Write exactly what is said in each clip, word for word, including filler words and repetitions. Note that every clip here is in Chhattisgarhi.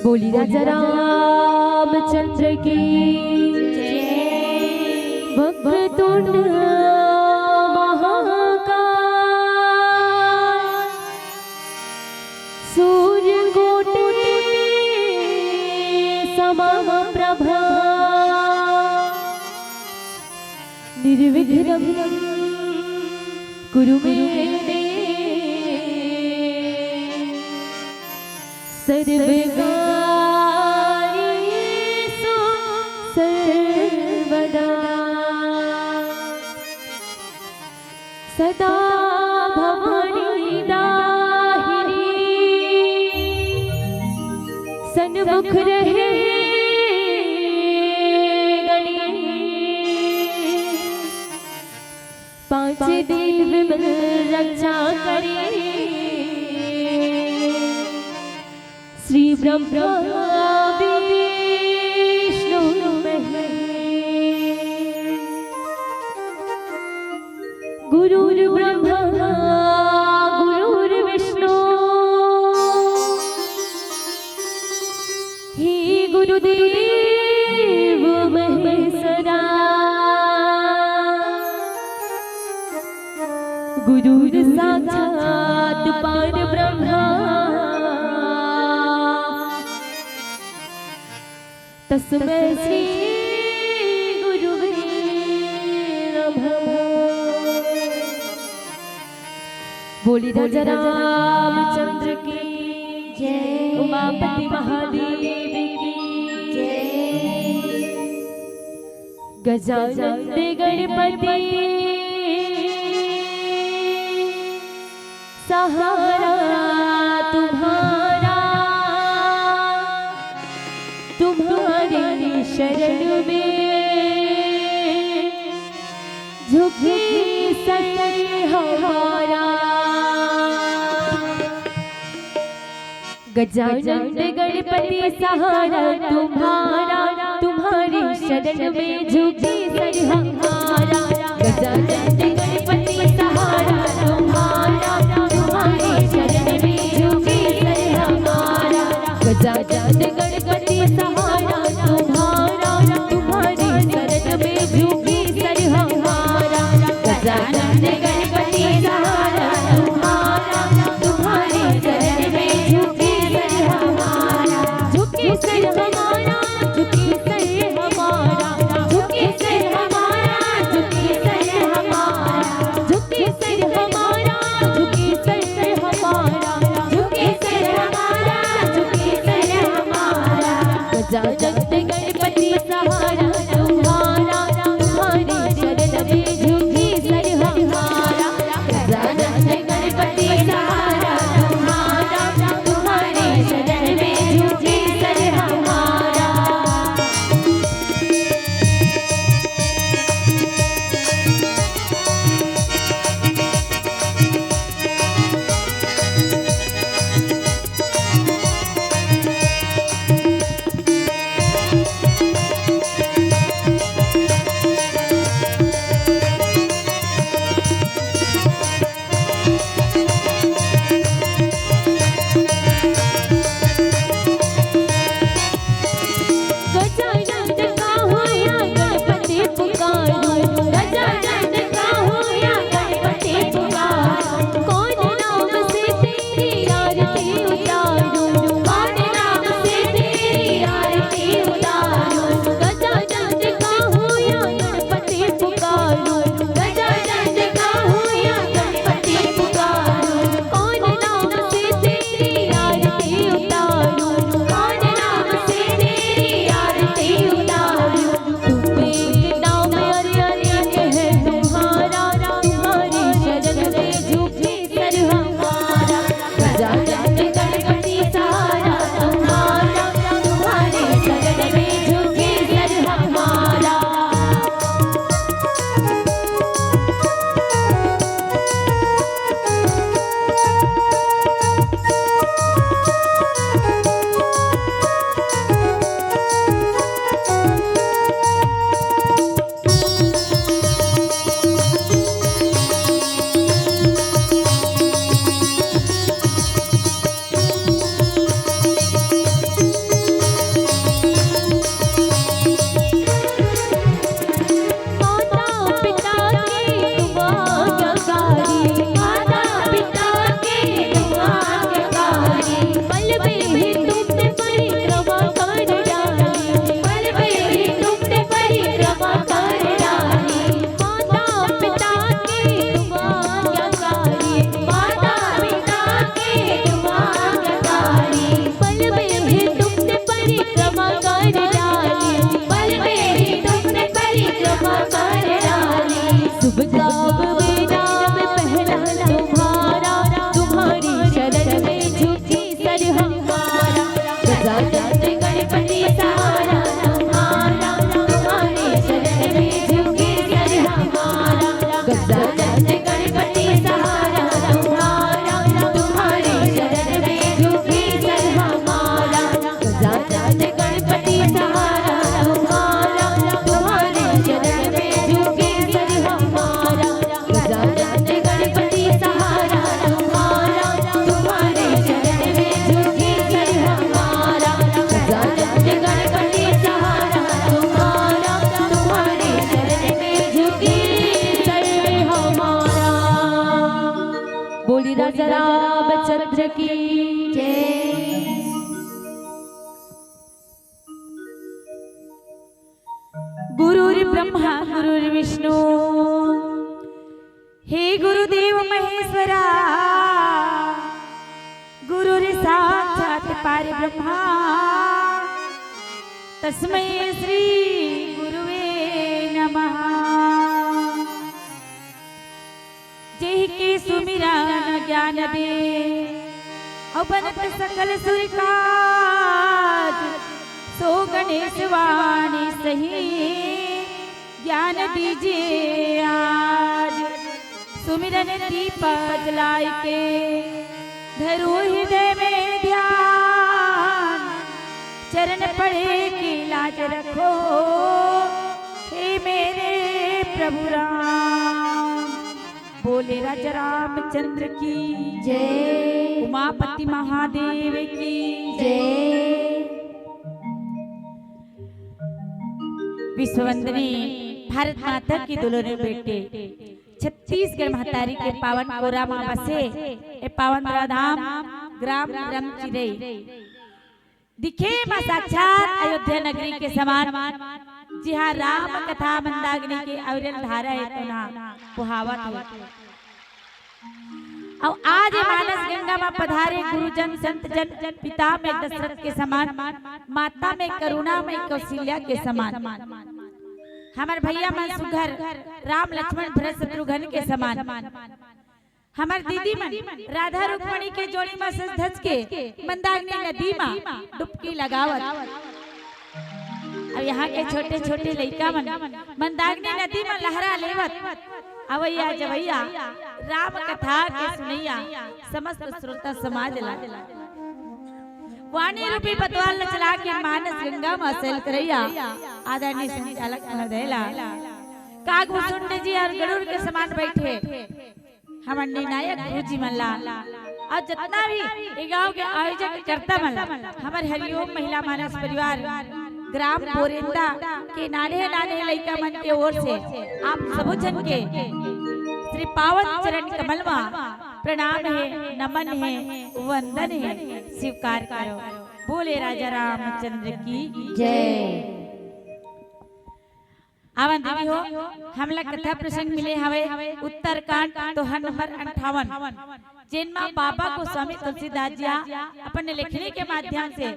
बोली राजा रामचंद्र की। वक्रतुंड महाकाय, सूर्यकोटि समप्रभा, निर्विघ्नं कुरु मे देव सर्वकार्येषु सर्वदा। सदा भवानी दाहिनी सन्मुख रहे गणेश। पांच दीन विमल रक्षा करे श्री ब्रह्मा विष्णु महेश। गुरुर्ब्रह्मा गुरुर्विष्णु हे गुरुदेव महेश्वरा। गुरुर्साक्षात् परब्रह्मा तस्मै श्री गुरुवे नमः। बोली राजा रामचंद्र की जय, उमापति महादेव की जय। गजानंद गणपति सहारा तुम्हारा, तुम्हारी शरण में झुके सर हमारा। गजानंद गणपति सहारा तुम्हारा, तुम्हारी शरण में झुके सर हमारा। गजानंद गणपति सहारा तुम्हारा, तुम्हारी शरण में झुके सर हमारा। गजानंद गणपति सहारा तुम्हारा, तुम्हारी शरण में झुके सर हमारा। गजानंद गणपति सहारा तुम्हारा, तुम्हारी शरण में झुके सर हमारा। झुके सर हमारा, झुके सर हमारा, झुके सर हमारा, झुके सर हमारा। राजा रामचंद्र की जय। गुरुर् ब्रह्मा गुरुर्विष्णु, हे गुरुदेव महेश्वरा, गुरुर् साक्षात् परब्रह्मा, तस्मै श्री गुरुवे नमः। जेहि के सुमिरन ज्ञान दे, अउ बनत सकल सुर काज। सो गणेश वाणी सही, ज्ञान दीजे आज। सुमिरन दीप जलाय के, धरु हृदय में ध्यान। चरण पड़े के लाज रखो, हे मेरे प्रभु राम। बोले राजा रामचंद्र की जय। उमापति महादेव की जय। विश्ववंदनी भारत माता की दुलारे बेटे, छत्तीसगढ़ महतारी के पावन कोरा मा बसे ए पावन धाम ग्राम ग्राम चिरई। दिखे मा साक्षात अयोध्या नगरी के समान, जिहाँ राम कथा मंदाकिनी के अविरल धारा हे, तेन हा बोहावत हे। अउ आज ए मानस गंगा मा पधारे गुरुजन, संत जन, पिता में दशरथ के समान, माता में करुणा में कौशल्या के समान, हमर भैया मन सुघर राम लक्ष्मण भरत शत्रुघ्न के समान, हमर दीदी मन राधा रुक्मणी के जोड़ी मा सज धज के मंदाकिनी नदी मा डुबकी लगावत। अउ यहाँ के छोटे छोटे लइका मन मंदाकिनी नदी मा लहरा लेवत, अवइया जवइया राम कथा के सुनइया समस्त श्रोता समाज ला, वाणी रूपी पतवार ला चला के मानस गंगा मा सैल करइया आदरणीय संचालक महोदय ला कागभूषुंड जी अउ गरुड़ के समान बइठे हमर निर्णायक गुरु जी मन ला, अउ जतना भी ए गांव के आयोजक करता मन ला, हमर हरिओम महिला मानस परिवार ग्राम बोरेंदा के नान्हे नान्हे लइका मन के ओर से आप सबो झन के श्री पावन चरण कमल मा प्रणाम हे, नमन हे, वंदन हे, स्वीकार करो। बोले राजा रामचंद्र की जय। आवन दीदी हो, हमला कथा प्रसंग मिले हवे उत्तरकांड दोहा नंबर अंठावन, जेन मा बाबा गोस्वामी तुलसीदास जी हा अपन लेखनी के माध्यम से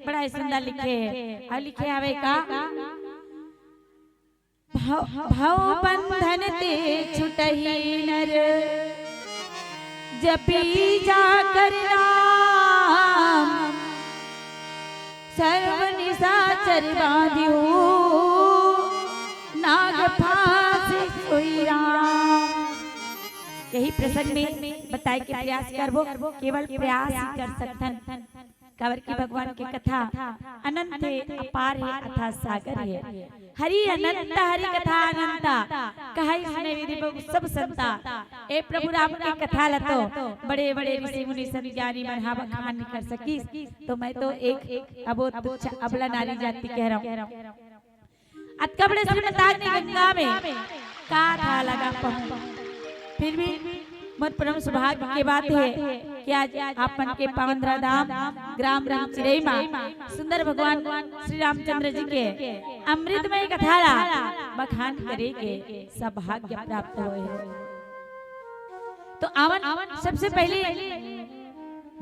बड़ा ही सुंदर लिखे हे। अउ लिखे हवे का, भव, भव बंधन ते छुटही नर, जपी जाकर नाम, सर्व निशाचर बांधिउ, नाग फांसी सोई राम। यही प्रसंग में बताए के प्रयास करबो, केवल प्रयास ही कर सकथन, काबर कि भगवान के कथा अनंत हे, अपार हे, अथाह सागर हे। हरि अनंत, हरि कथा अनंता, कहइ सुनइ विधि बहु सब संता। ए प्रभु राम के कथा ल तो बड़े बड़े ऋषि मुनि संत ज्ञानी मन हा बखान नइ कर सकिस, तो मैं तो एक अबोध तुच्छ अबला नारी जाति कह रहा हूँ। अतका बड़े श्रीमंदाकिनी गंगा में का था लगा पहुँ। फिर भी मोर परम सौभाग्य के बात हे कि आज आप मन के पावन धाम ग्राम राम चिरई मा सुंदर भगवान श्री रामचंद्र जी के अमृतमय कथा ला बखान करे के सौभाग्य प्राप्त होए हे। तो आवन, सबसे पहले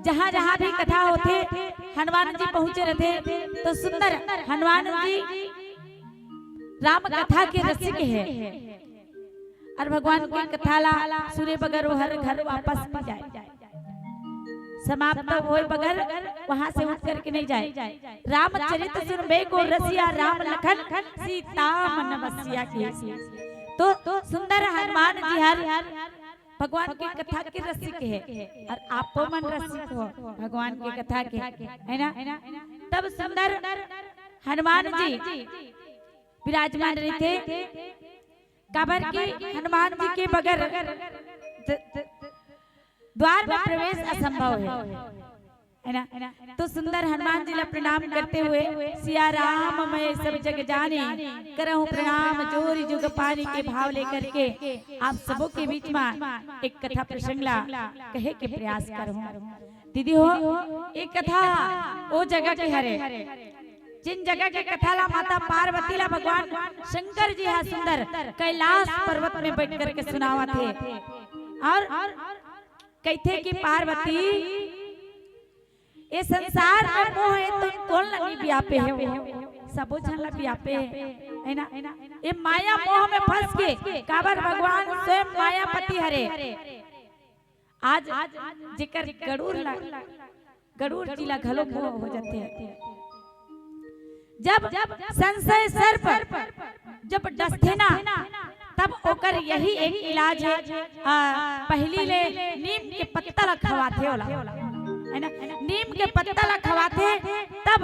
जहाँ जहाँ भी कथा होथे, हनुमान जी पहुँचे रथे, तो सुंदर हनुमान जी राम कथा के रसिक हे। अउ भगवान के कथा ला सुने बगर ओहर घर वापस नइ जाय, समाप्त होय बगर वहाँ से उठ करके नइ जाय। रामचरित सुनबे को रसिया, राम लखन सीता मन बसिया के। तो सुंदर हनुमान जी हर भगवान के कथा के रसिक हे अउ आपो मन रसिक हो भगवान के कथा के, है ना? तब सुंदर हनुमान जी विराजमान रहिथे, काबर कि हनुमान जी के बगर द-, द-, द्वार में प्रवेश असंभव हे। है ना? तो सुंदर हनुमान जी ला प्रणाम करते हुए, सिया राम मैं सब जग जानी, करहूँ प्रणाम जोरि जुग पानी के भाव लेकर के आप सबो के बीच में एक कथा प्रसंग ला कहे के प्रयास करहूँ। दीदी हो, एक कथा ओ जगह के हरे, जिन जगह के कथा ला माता पार्वती ला भगवान शंकर जी हा सुंदर कैलाश पर्वत में बैठ करके सुनावत हे। और कहिथे कि पार्वती, ए संसार में मोह हे तो कोन ला नइ बियापे हे वो? सबो झन ला बियापे हे, है ना? ए माया मोह में फंस के, काबर भगवान स्वयं मायापति हरे। आज जेकर गरुड़ ला, गरुड़ जी ला घलो मोह हो जाथे। जब संशय सर्प जब डसथे ना, तब ओकर यही एक इलाज हे। आ, पहिली ले नीम के पत्ता ला खवाथे ओला, है ना? नीम के पत्ता ला खवाथे, तब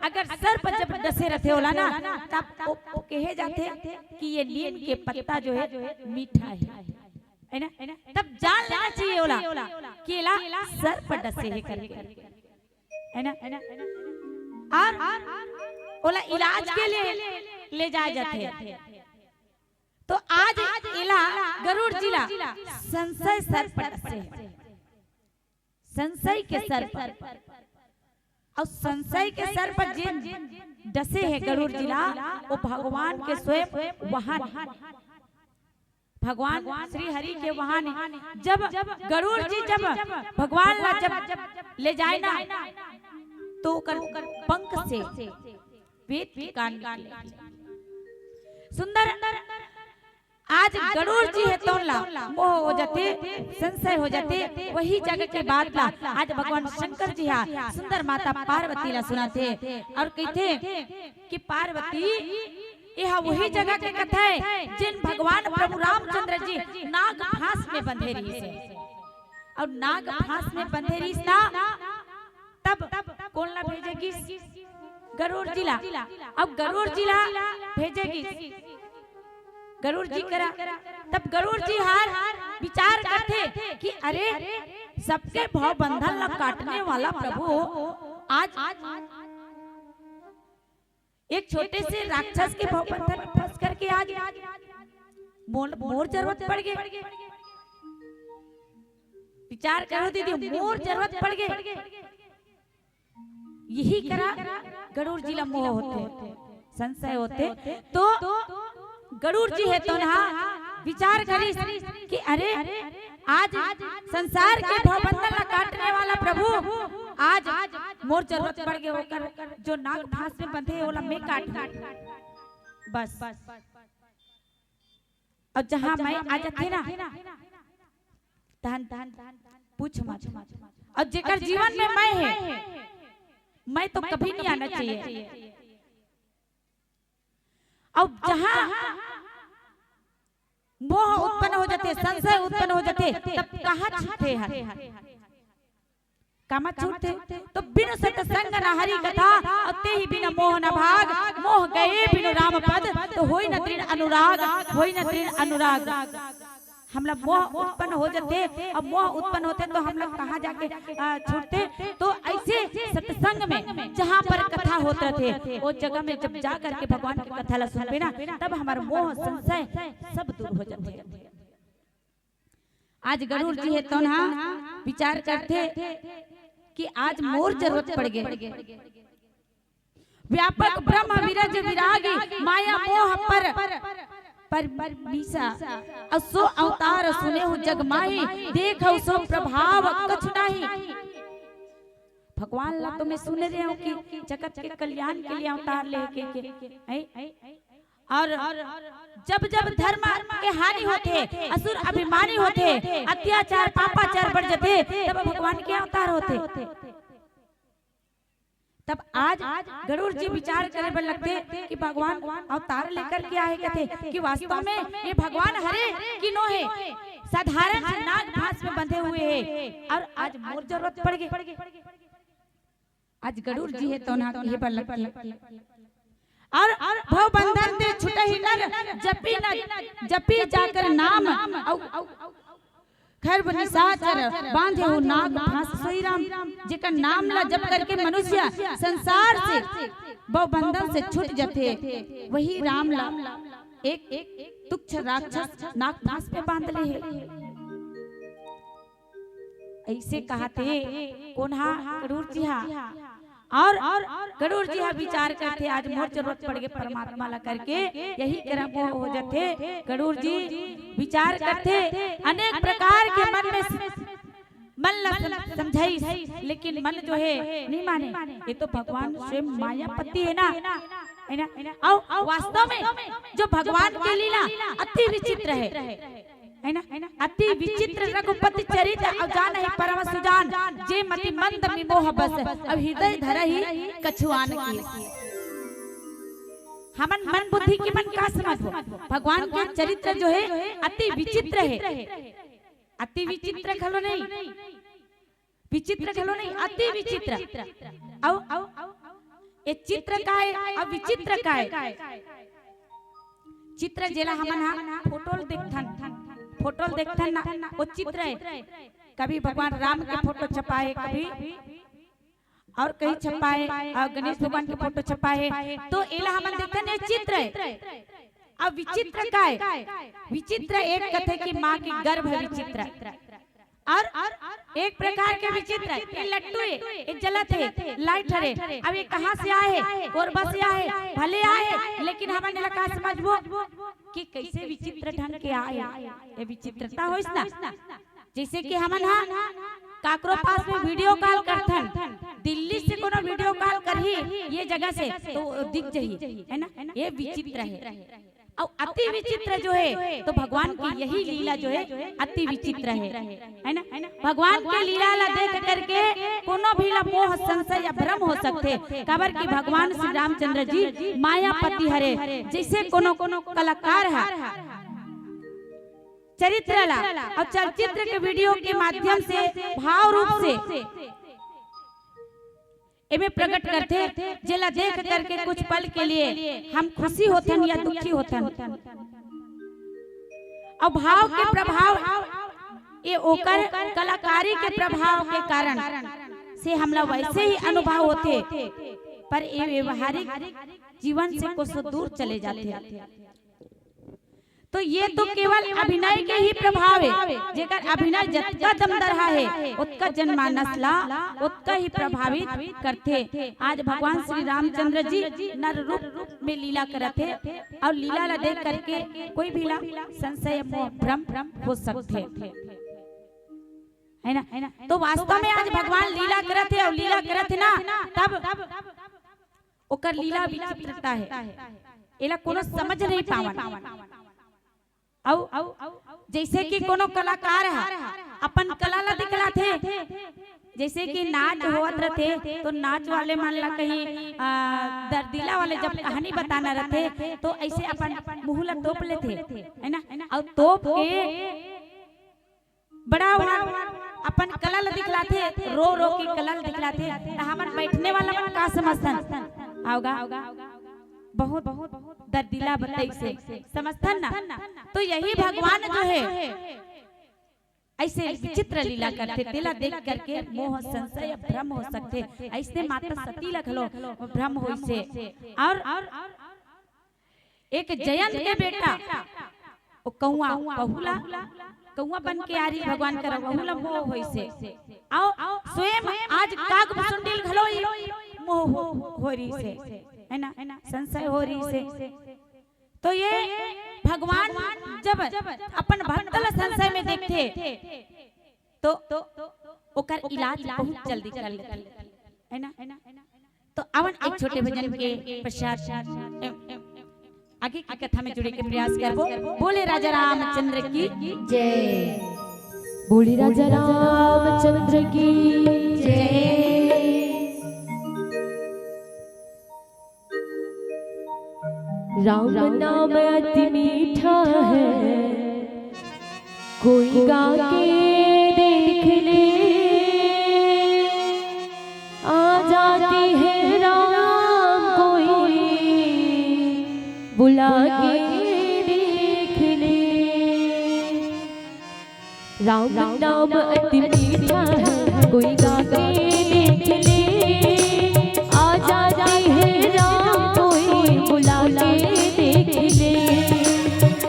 अगर सर्प जब डसे रथे ओला ना, तब ओ, ओ कहे जाथे कि ये नीम के पत्ता जो है मीठा है, है ना? तब जान लेना चाहिए ओला कि एला सर्प डसे हे करके, है ना? और ओला इलाज के लिए ले जाए जाथे। तो आज एला गरुड़ जी ला संशय सर्प डसे हे, संशय के सर्प। और संशय के सर्प जिन डसे हे गरुड़ जी ला, वो भगवान के स्वयं वाहन, भगवान श्री हरि के वाहन। जब गरुड़ जी जब भगवान ला जब ले जाए ना, तो ओकर पंख से वेद के कान निकले। सुंदर, आज गरुड़ जी हे तोन ला मोह हो जाथे, संशय हो जाथे, वही जगह के बात ला आज भगवान शंकर जी हा सुंदर माता पार्वती ला सुनाथे और कहिथे कि पार्वती, एहा वही जगह के कथा हे, जिन भगवान प्रभु रामचंद्र जी नाग फांस में बंधे रहिस हे। और नाग फांस में बंधे रहिस ना, तब कोन ला भेजे गिस? गरुड़ जी ला। अब गरुड़ जी ला भेजे गिस, गरुड़ जी करा। तब गरुड़ जी हर विचार करथे कि अरे, सबके भव बंधन ला काटने वाला प्रभु आज एक छोटे से राक्षस के भव बंधन में फंस करके आज मोर, मोर जरूरत पड़ गे। विचार करो दीदी, मोर जरूरत पड़ गे। यही करा गरुड़ जी ला मोह होथे, संशय होथे। तो गरुड़ जी हे तोन हा विचार करिस कि अरे, आज संसार के भवबंधन ला काटने वाला प्रभु, आज मोर जरूरत पड़ गे, ओकर जो नाग फांस में बंधे हे, ओला मैं काट लूं। बस। और जहां मैं आ जाथे ना, तहन, तहन पूछ मत। और जेकर जीवन में मैं हे, मैं तो कभी नहीं आना चाहिए। अउ जहां मोह उत्पन्न हो जाथे, संशय उत्पन्न हो जाथे, तब कहां छूटथे हर? कामा छूटथे? तो बिनु सत्संग न हरि कथा, अउ तेहि बिनु मोह न भाग। मोह गए बिनु राम पद, तो होई न तृण अनुराग, होई न तृण अनुराग। हमला मोह उत्पन्न हो जाथे, अब मोह उत्पन्न होथे तो हमला कहां जाके, आ, छूटथे? तो ऐसे सत्संग में जहां पर कथा होत रथे, ओ जगह में जब जा करके भगवान के कथा ला सुनबे ना, तब हमर मोह संशय सब दूर हो जाथे। आज गरुड़ जी हे तोन हा विचार करथे कि आज मोर जरूरत पड़ गे। व्यापक ब्रह्म विरज विरागी, माया मोह पर, पर मीसा। असो अवतार सुनेहु जग माही, देखहु सो प्रभाव कछु नाही। भगवान ला तो मैं सुने रहे हूं कि जगत के कल्याण के लिए अवतार लेके, हैं? और जब जब धर्म के हानि होथे, असुर अभिमानी होथे, अत्याचार पापाचार बढ़ जाथे, तब भगवान के अवतार होथे। तब आज गरुड़ जी विचार करे बर लगथे कि भगवान अवतार लेकर के आए, कथे कि वास्तव में ये भगवान हरे कि नो हे, साधारण से नाग फांस में बंधे हुए हे, और आज मोर जरूरत पड़ गे। आज गरुड़ जी हे तोन हा कहे बर लगथे। और भव बंधन ते छुटहि नर, जपि न, जपि जाकर नाम, अउ, अउ, खरब निशाचर बांधे हो नाग फांस। सोई राम जेकर नाम ला जप करके मनुष्य संसार से भव बंधन से छूट जथे, वही राम ला एक तुच्छ राक्षस नाग फांस पे बांध ले हे। ऐसे कहाथे कोन हा? करूर जी हा। और करूर जी हा विचार करथे, आज मोर जरूरत पड़ गे परमात्मा ला करके, यही क्रम हो जथे। करूर जी विचार करथे, अनेक प्रकार के मन में मन ला सम-, समझाइस, लेकिन मन जो है नहीं माने। ये तो भगवान स्वयं मायापति है ना, है ना? और वास्तव में जो भगवान के लीला अति विचित्र है, है ना? अति विचित्र रघुपति चरित, अउ जानहि परम सुजान, जे मति मंद विमोह बस, अउ हृदय धरहि कछुआन की। हमन मन बुद्धि के मन का समझबो? भगवान के चरित्र जो है अति विचित्र है। अति विचित्र घलो नहीं, विचित्र घलो नहीं, अति विचित्र। अउ ये चित्र का है, अउ विचित्र का है? चित्र जेला हमन हा फोटो ल देखथन, फोटो ल देखथन ना, वो चित्र है। कभी भगवान राम के फोटो छपा है, कभी और कहीं छपा है, और गणेश भगवान के फोटो छपा है, तो एला हमन देखथन, ये चित्र है। अब विचित्र का है? विचित्र एक कथे कि माँ के गर्भ विचित्र, और एक प्रकार के विचित्र है, ये लट्टू है, ये जलत है, लाइट हरे। अब ये कहाँ से आए है? कोरबा से आए है, भले आए है, लेकिन हमन एला का समझबो कि कैसे विचित्र ढंग के आए है? ये विचित्रता होइस ना। जैसे कि हमन हा काकरो पास में वीडियो कॉल करथन, दिल्ली से कोनो वीडियो कॉल करही ये जगह से, तो दिख जही, है ना? ये विचित्र है। अउ अति विचित्र जो है, तो भगवान के यही लीला जो है, अति विचित्र है, है ना? भगवान के लीला ला देख करके कोनो भी ला मोह, संशय या भ्रम हो सकथे, काबर कि भगवान श्री रामचंद्र जी मायापति हरे। जैसे कोनो कोनो कलाकार हा चरित्र ला और चलचित्र के वीडियो के माध्यम से भाव रूप से एमे प्रकट करथे, जेला देख करके कुछ पल के लिए हम खुशी होथन या दुखी होथन। अब भाव के प्रभाव, ये ओकर कलाकारी के प्रभाव के कारण से हमला वैसे ही अनुभव होथे, पर ये व्यवहारिक जीवन से कोसों दूर चले जाथे। तो ये तो केवल अभिनय के ही प्रभाव है, जेकर अभिनय जतका दमदरहा है, ओतका जनमानस ला ओतका ही प्रभावित करथे। आज भगवान श्री रामचंद्र जी नर रूप में लीला करत हे, और लीला ला देख करके कोई भी ला संशय, मोह, भ्रम हो सकथे, है ना? तो वास्तव में आज भगवान लीला करत हे और लीला करत हे ना, तब ओकर लीला विचित्रता है, एला कोनो समझ नहीं पावन। अउ जैसे कि कोनो कलाकार ह अपन कला ला दिखलाथे, जैसे कि नाच होवत रथे, तो नाच वाले मन ला कहीं, आ, दर्दीला वाले जब कहानी बताना रथे, तो ऐसे अपन मुंह ला तोप लेथे, है ना? अउ तोप के बड़ा वहाँ अपन कला ल दिखलाथे, रो रो के कला ल दिखलाथे, त हमन बैठने वाला मन का समझथन? आओगा, बहुत दर्दीला बताइसे समझथन ना। तो यही भगवान जो है, ऐसे विचित्र लीला करथे, तेला देख करके मोह, संशय, भ्रम हो सकथे। ऐसने माता सती ला घलो भ्रम होइसे। और एक जयंत के बेटा, ओ कौआ, बहू ला कौआ बन के आ रही भगवान करा, वहू ला मोह होइसे। अउ स्वयं आज काग भुसुंडी ल घलो ई मोह हो, हो रहिसे, है ना, संशय हो रहिसे। तो ये भगवान जब अपन भक्त ला संशय में देखथे, तो ओकर इलाज बहुत जल्दी कर लेथे, है ना। तो आवन एक छोटे भजन के पश्चात आगे की कथा में जुड़े के प्रयास करबो। बोले राजा रामचंद्र की जय। बोले राजा रामचंद्र की जय। राम नाम अति मीठा है, कोई गा के देख ले। आ जाती है राम कोई, बुला के देख ले। राम नाम अति मीठा है, कोई गा के देख ले। आ जाते हैं राम, कोई बुला के देख ले।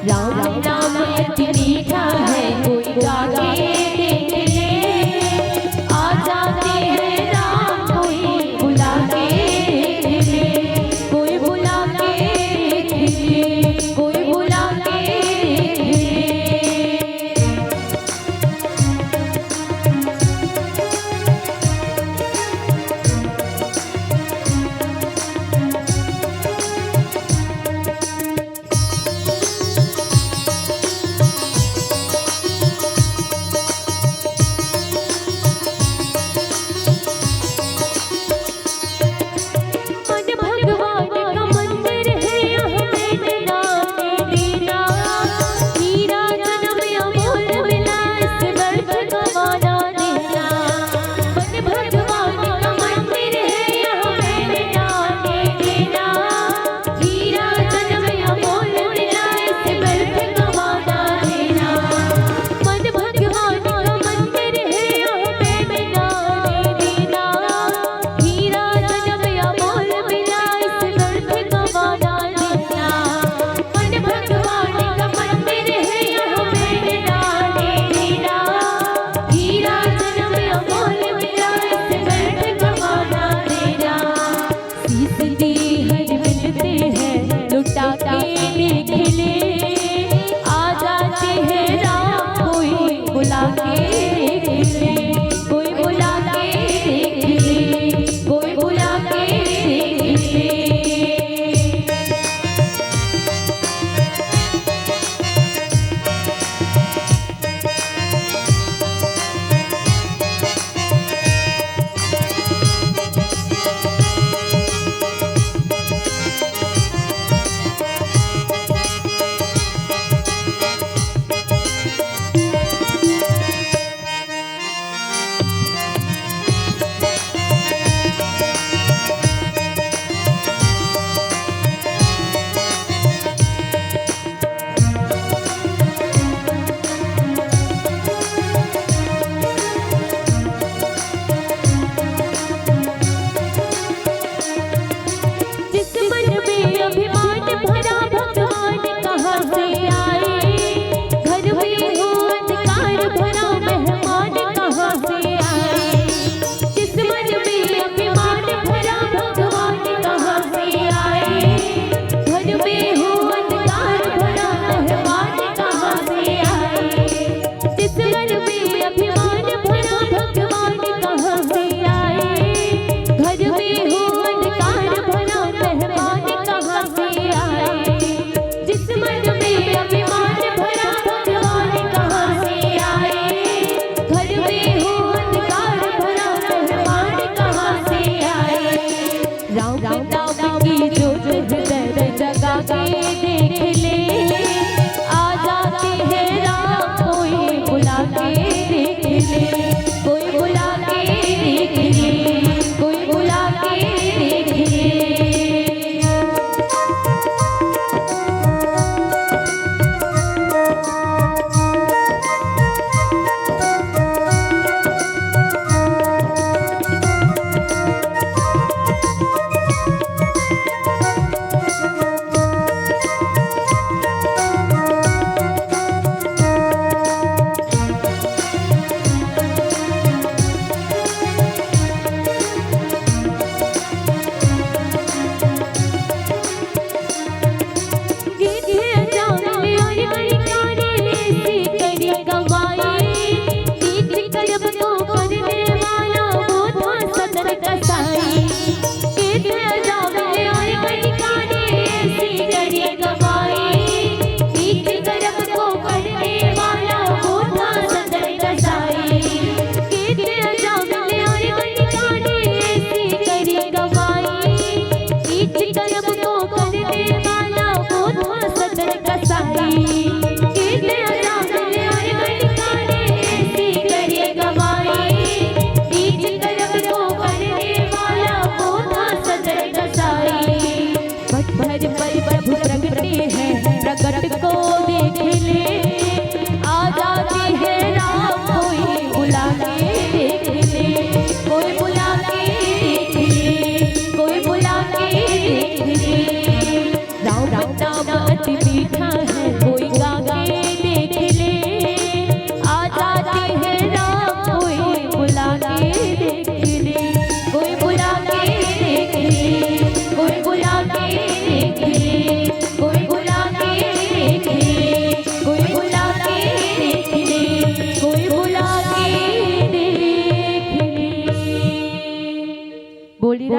राम नाम अति मीठा है, कोई गा के देख ले। आ जाते हैं राम, कोई बुला के देख ले। कोई बुला के देख ले, कोई बुला के देख ले।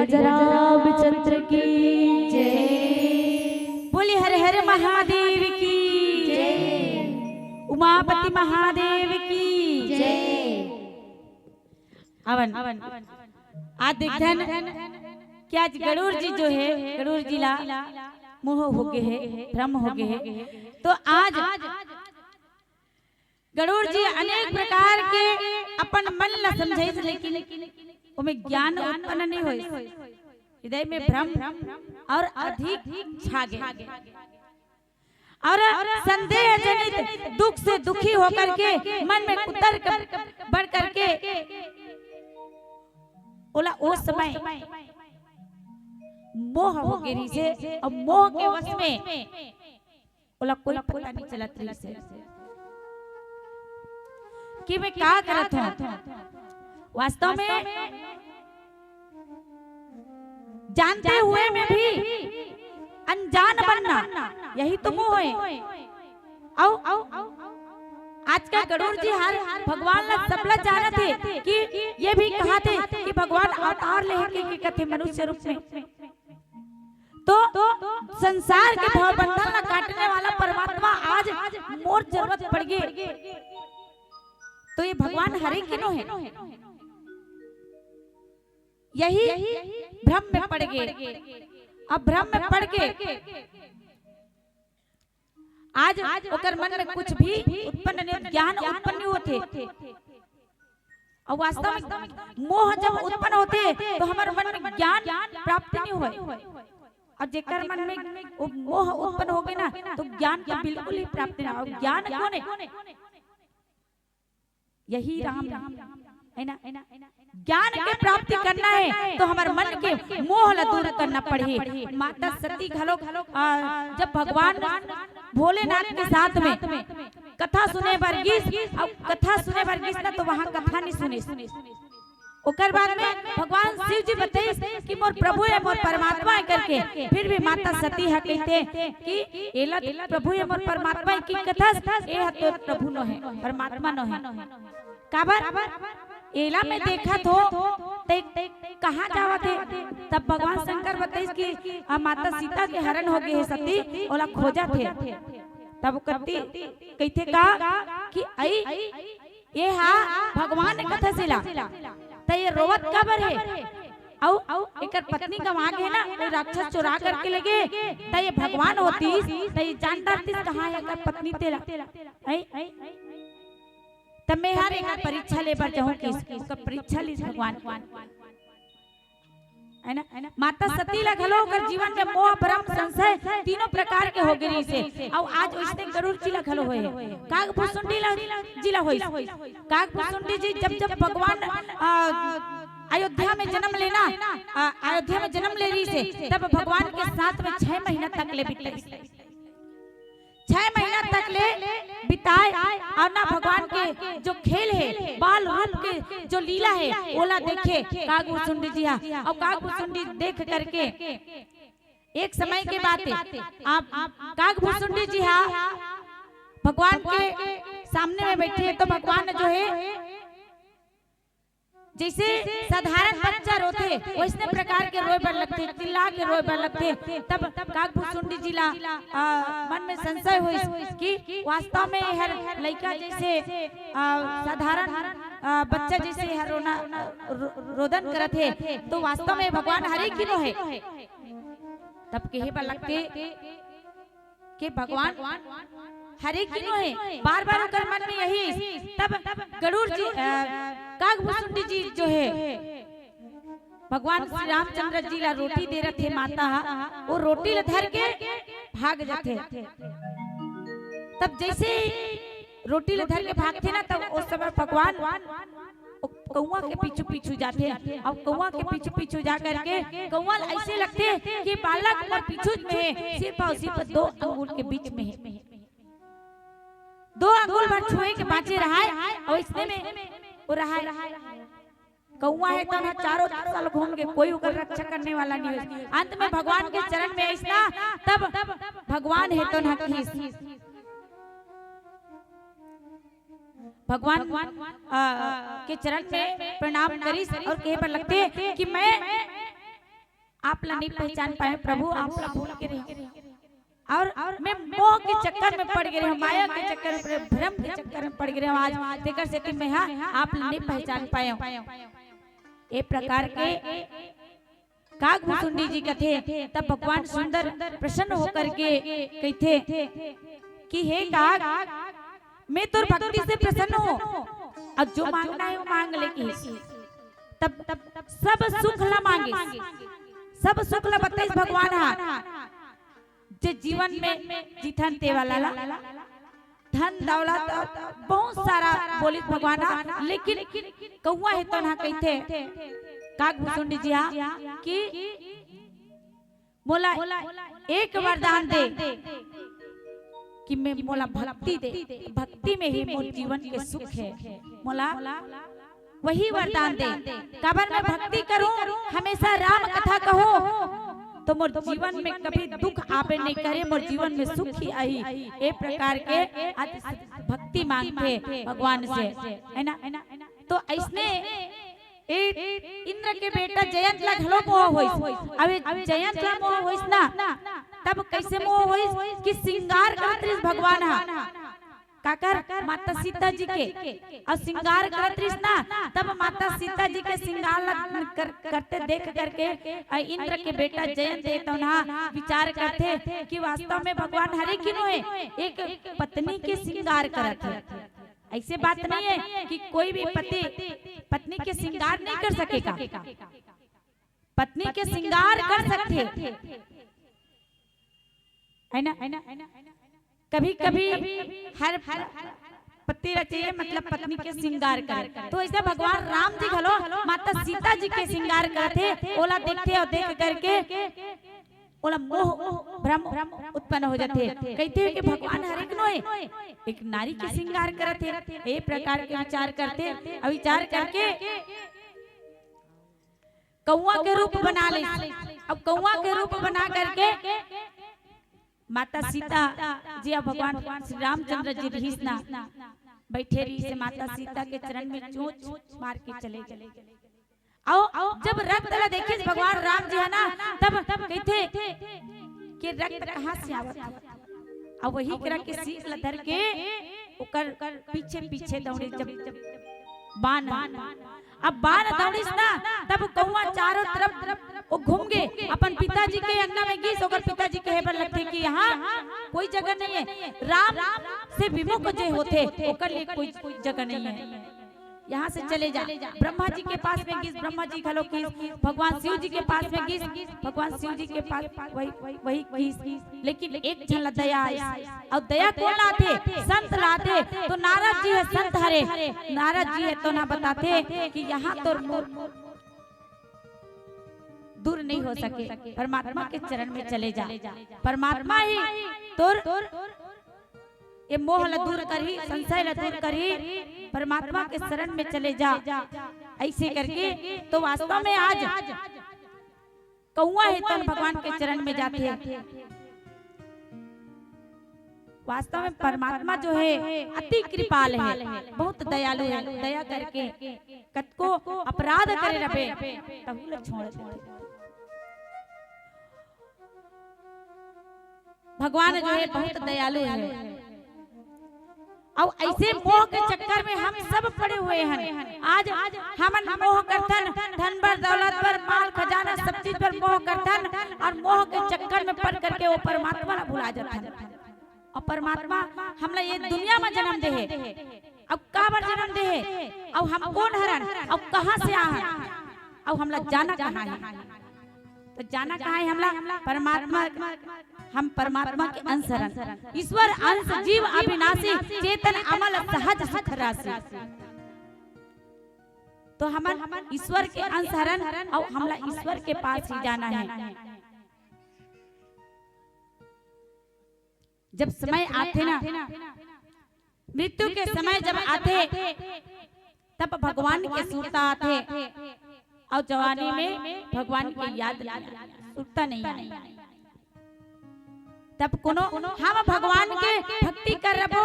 रामचंद्र की जय। बोले हर हर महादेव की जय। उमापति महादेव की जय। अवन, आज देखथन कि आज गरुड़ जी जो हे, गरुड़ जी ला मोह हो गे हे, भ्रम हो गे हे। तो आज गरुड़ जी अनेक प्रकार के अपन मन ला समझाइस, लेकिन ओमे ज्ञान उत्पन्न नहीं होइस। हृदय में भ्रम और अधिक छा गे और संदेह जनित दुख से दुखी होकर के मन में कुतर्क बढ़ करके ओला ओ समय मोह हो गे रहिसे। और मोह के वश में ओला कोई पता नहीं चलत रहिसे कि मैं का करत हूँ। वास्तव में जानते हुए में भी अनजान बनना, यही तो मोह हे। अउ आज का गरुड़ जी हर भगवान ला सबला जानत हे कि ये भी कहत हे कि भगवान अवतार ले हे के, के कथे मनुष्य रूप में। तो संसार के भवबंधन ला काटने वाला परमात्मा आज मोर जरूरत पड़ गे, तो ये भगवान हरे कि नो हे? यही भ्रम में पड़ गे। अब भ्रम में पड़ के आज ओकर मन में कुछ भी उत्पन्न नहीं, ज्ञान उत्पन्न नहीं होथे। और वास्तव में मोह जब उत्पन्न होथे तो हमर मन में ज्ञान प्राप्त नहीं होय। और जेकर मन में वो मोह उत्पन्न हो गे ना, तो ज्ञान तो बिल्कुल ही प्राप्त नहीं। और ज्ञान कौन हे? यही राम हे, है ना? ज्ञान के प्राप्ति करना हे तो हमर मन के मोह ला दूर करना पड़ही। माता सती घलो, आ, जब भगवान भोलेनाथ के साथ में कथा सुने बर गिस, अउ कथा सुने बर गिस ना, तो वहाँ कथा नहीं सुनिस। ओकर बाद में भगवान शिव जी बताइस कि मोर प्रभु हे, मोर परमात्मा हे करके। फिर भी माता सती ह कहिथे कि एला प्रभु हे, मोर परमात्मा हे कि कथस, ए ह तोर प्रभु नो हे, परमात्मा नो हे। काबर? एला मैं देखत हो, ते कहाँ जावत हे? तब भगवान शंकर बताइस कि आ, माता सीता के हरण हो गे हे सती, ओला खोजत हे। तब कति कहिथे का कि अई, ये हा भगवान कथस एला, त ये रोवत काबर हे? अउ एकर पत्नी गंवा गे ना, कोई राक्षस चोरा करके ले गे, त ये भगवान होतिस, त ये जान डारतिस कहाँ हे एकर पत्नी तेला। अई? त मैं हर एकर परीक्षा ले बर जाहूँ कि ओकर परीक्षा लिस भगवान, है ना? माता सती ला घलो ओकर जीवन के मोह, भ्रम, संशय तीनों प्रकार के हो गे रहिसे। अउ आज ओइसने गरुड़ जी ला घलो होए हे, काग भुसुंडी ला जी ला होइस। काग भुसुंडी जी जब जब भगवान, आ, अयोध्या में जन्म लेना, आ, अयोध्या में जन्म ले रहिसे, तब भगवान के साथ में छह महीना तक ले बिताइस। छह महीना तक ले बिताए अउ ना भगवान के जो खेल हे, बाल रूप के जो लीला हे, ओला देखे काग भुसुंडी जी हा। अउ काग भुसुंडी देख करके एक समय के बात हे, आप काग भुसुंडी जी हा भगवान के सामने में बैठे हे, तो भगवान जो हे जइसे साधारण बच्चा रोथे, वइसने प्रकार के रोए बर लगथे, चिल्ला के रोए बर लगथे। तब काग भुसुंडी जी ला, आ, मन में संशय होइस कि वास्तव में एहर लइका जइसे, आ, साधारण, आ, बच्चा जइसे एहर रोना, रो-, रोदन करत हे, तो वास्तव में भगवान हरे कि नो हे? तब कहे बर लगथे के भगवान हरे कि नो हे, बार-बार ओकर मन में यही। तब गरुड़ जी, अ, काग भुसुंडी जी जो हे, भगवान श्री रामचंद्र जी ला रोटी दे रथे माता हा, वो रोटी ला धर के भाग जाथे। तब जइसे ही रोटी ला धर के भागथे ना, तब उस समय भगवान ओ कौआ के पीछू पीछू जाथे, अउ कौआ के पीछू पीछू जा करके कौआ ल अइसे लगथे कि बालक मोर पीछू में हे, सिर्फ अउ सिर्फ दो अंगुल के बीच में हे, दो अंगुल भर छुए के बांचे रहय, अउ अइसने में वो रहय। कौआ हे तो ना चारों दिशा ल घूम के कोई ओकर रक्षा करने वाला नहीं हे। अंत में भगवान के चरण में अइसना, तब भगवान हे तो ना किस भगवान, आ, के चरण में प्रणाम करिस अउ कहे बर लगथे कि मैं आप ला नहीं पहचान पाए प्रभु, आप ला भूल के रहे हंव। अउ मैं मोह के चक्कर में पड़ गे रहेंव, माया के चक्कर में पड़ गे, भ्रम के चक्कर में पड़ गे रहेंव। आज तेकर सेती मैं हा आप ला नहीं पहचान पाएंव। ए प्रकार के काकभुसुंडी जी कथे, तब भगवान सुंदर प्रसन्न होकर के कहिथे कि हे काक, मैं तोर भक्ति से प्रसन्न हंव, अउ जो मांगना हे वो मांग ले कहिस। तब, तब सब सुख ला मांगिस, सब सुख ला बताइस भगवान हा, जे जीवन में जीथन ते वाला ला, धन दौलत बहुत सारा बोलिस भगवान हा, लेकिन कौआ हे तोन हा कहिथे काकभुसुंडी जी हा कि मोला एक वरदान दे कि मैं, मोला भक्ति दे, भक्ति में ही मोर जीवन के सुख हे, मोला वही वरदान दे। काबर मैं भक्ति करहूं, हमेशा राम कथा कहूं, तो मोर जीवन में कभी दुख आबे नहीं करे, मोर जीवन में सुख ही आही। ए प्रकार के आज भक्ति मांगथे भगवान से, है ना? तो अइसने ए इंद्र के बेटा जयंत ला घलो मोह होइस। अब ए जयंत ला मोह होइस ना, तब कइसे मोह होइस कि सिंगार करत रिहिस भगवान हा, काकर, माता सीता जी के, अउ सिंगार करत रिहिस ना, तब माता सीता जी के सिंगार ला कर, करते देख करके अ इंद्र के बेटा जयंत हे तोन हा विचार करथे कि वास्तव में भगवान हरे कि नोहे, एक पत्नी के सिंगार करत हे। अइसे बात नहीं हे कि कोई भी पति पत्नी के सिंगार नहीं कर सकेगा, पत्नी के सिंगार कर सकथे, है ना? कभी कभी हर पति ला चाहिए, मतलब पत्नी के सिंगार करे। तो अइसे भगवान राम जी घलो माता सीता जी के सिंगार करथे, ओला देखथे अउ देख करके ओला मोह भ्रम उत्पन्न हो जाथे। कहिथे कि भगवान हरे कि नोहे, एक नारी के सिंगार करत हे, ए प्रकार के विचार करथे, अउ विचार करके कौआ के रूप बना ले। अब कौआ के रूप बना करके माता सीता जी अउ भगवान श्री रामचंद्र जी रिहिस ना, बइठे रिहिस हे, माता सीता के चरण में चोंच मार के चले गे। अउ जब रक्त ला देखिस भगवान राम जी हा ना, तब कहिथे कि रक्त कहां से आवत हे? अउ वही करा के सींग ला धर के ओकर पीछे पीछे दौड़े, जब बान, अब बान दौड़िस ना, तब कौआ चारों तरफ वो घूम गे, अपन पिताजी के अंगना में गिस, ओकर पिताजी कहे बर लगथे कि यहां कोई जगह नहीं हे, राम से विमुख जे होथे ओकर लिए कोई जगह नहीं हे। यहां से चले जा। ब्रह्मा जी के पास में गिस, ब्रह्मा जी घलो गिस, भगवान शिव जी के पास में गिस, भगवान शिव जी के पास वही, वही गिस, लेकिन एक झन ला दया आइस। अउ दया कोन लाथे? संत लाथे। तो नारद जी हे संत हरे, नारद जी हे तोन हा बताथे कि यहां तोर मोह दूर नहीं हो सके, परमात्मा के चरण में चले जा, परमात्मा ही तोर ये मोह ला दूर करही, संशय ला दूर करही, परमात्मा के शरण में चले जा। अइसे करके तो वास्तव में आज कौआ हे तोन भगवान के चरण में जाथे। वास्तव में परमात्मा जो हे अति कृपाल हे, बहुत दयालु हे, दया करके कतको अपराध करे रबे तहू ला छोड़ देथे। भगवान जो हे बहुत दयालु हे। अउ अइसे मोह के चक्कर में हम सब पड़े हुए हन। आज हमन मोह करथन, धन बर, दौलत बर, माल खजाना, सब चीज बर मोह करथन, अउ मोह के चक्कर में पड़ करके वो परमात्मा ला भुला जाथन। अउ परमात्मा हमला ये दुनिया में जन्म दे हे, अउ काबर जन्म दे हे, अउ हम कोन हरन, अउ कहां से आहन, अउ हमला जाना कहां हे? तो जाना कहां हे हमला? परमात्मा, हम परमात्मा के अंश हरन। ईश्वर अंश जीव अविनाशी, चेतन अमल सहज सुख राशि। तो हमन ईश्वर के अंश हरन, अउ हमला ईश्वर के पास ही जाना हे। जब समय आथे ना, मृत्यु के समय जब आथे, तब भगवान के सुरता आथे, अउ जवानी में भगवान के याद नहीं आए, सुरता नहीं आए। तब कोनो हम भगवान के भक्ति कर रबो,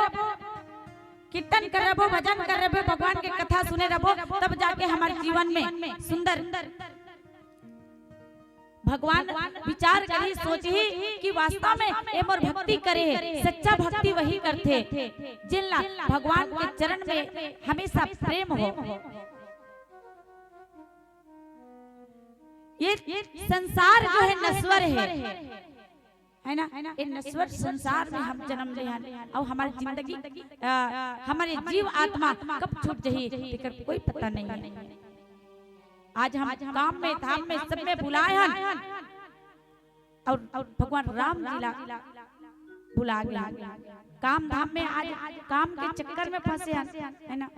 कीर्तन कर रबो, भजन कर रबो, भगवान के कथा सुने रबो, तब जाके हमर जीवन में सुंदर, भगवान विचार करही, सोचही कि वास्तव में ये मोर भक्ति करे हे। सच्चा भक्ति वही करथे, जिन ला भगवान के चरण में हमेशा प्रेम हो। ये संसार जो है नश्वर है, है ना? ये नश्वर संसार में हम जन्म ले हन, अउ हमर जिंदगी, अ, हमर जीव आत्मा कब छूट जही, तेकर कोई पता नहीं है। आज हम काम में, धाम में, सब में भुलाए हन, अउ भगवान राम जी ला भुला गे। काम धाम में आज काम के चक्कर में फंसे हन, है ना?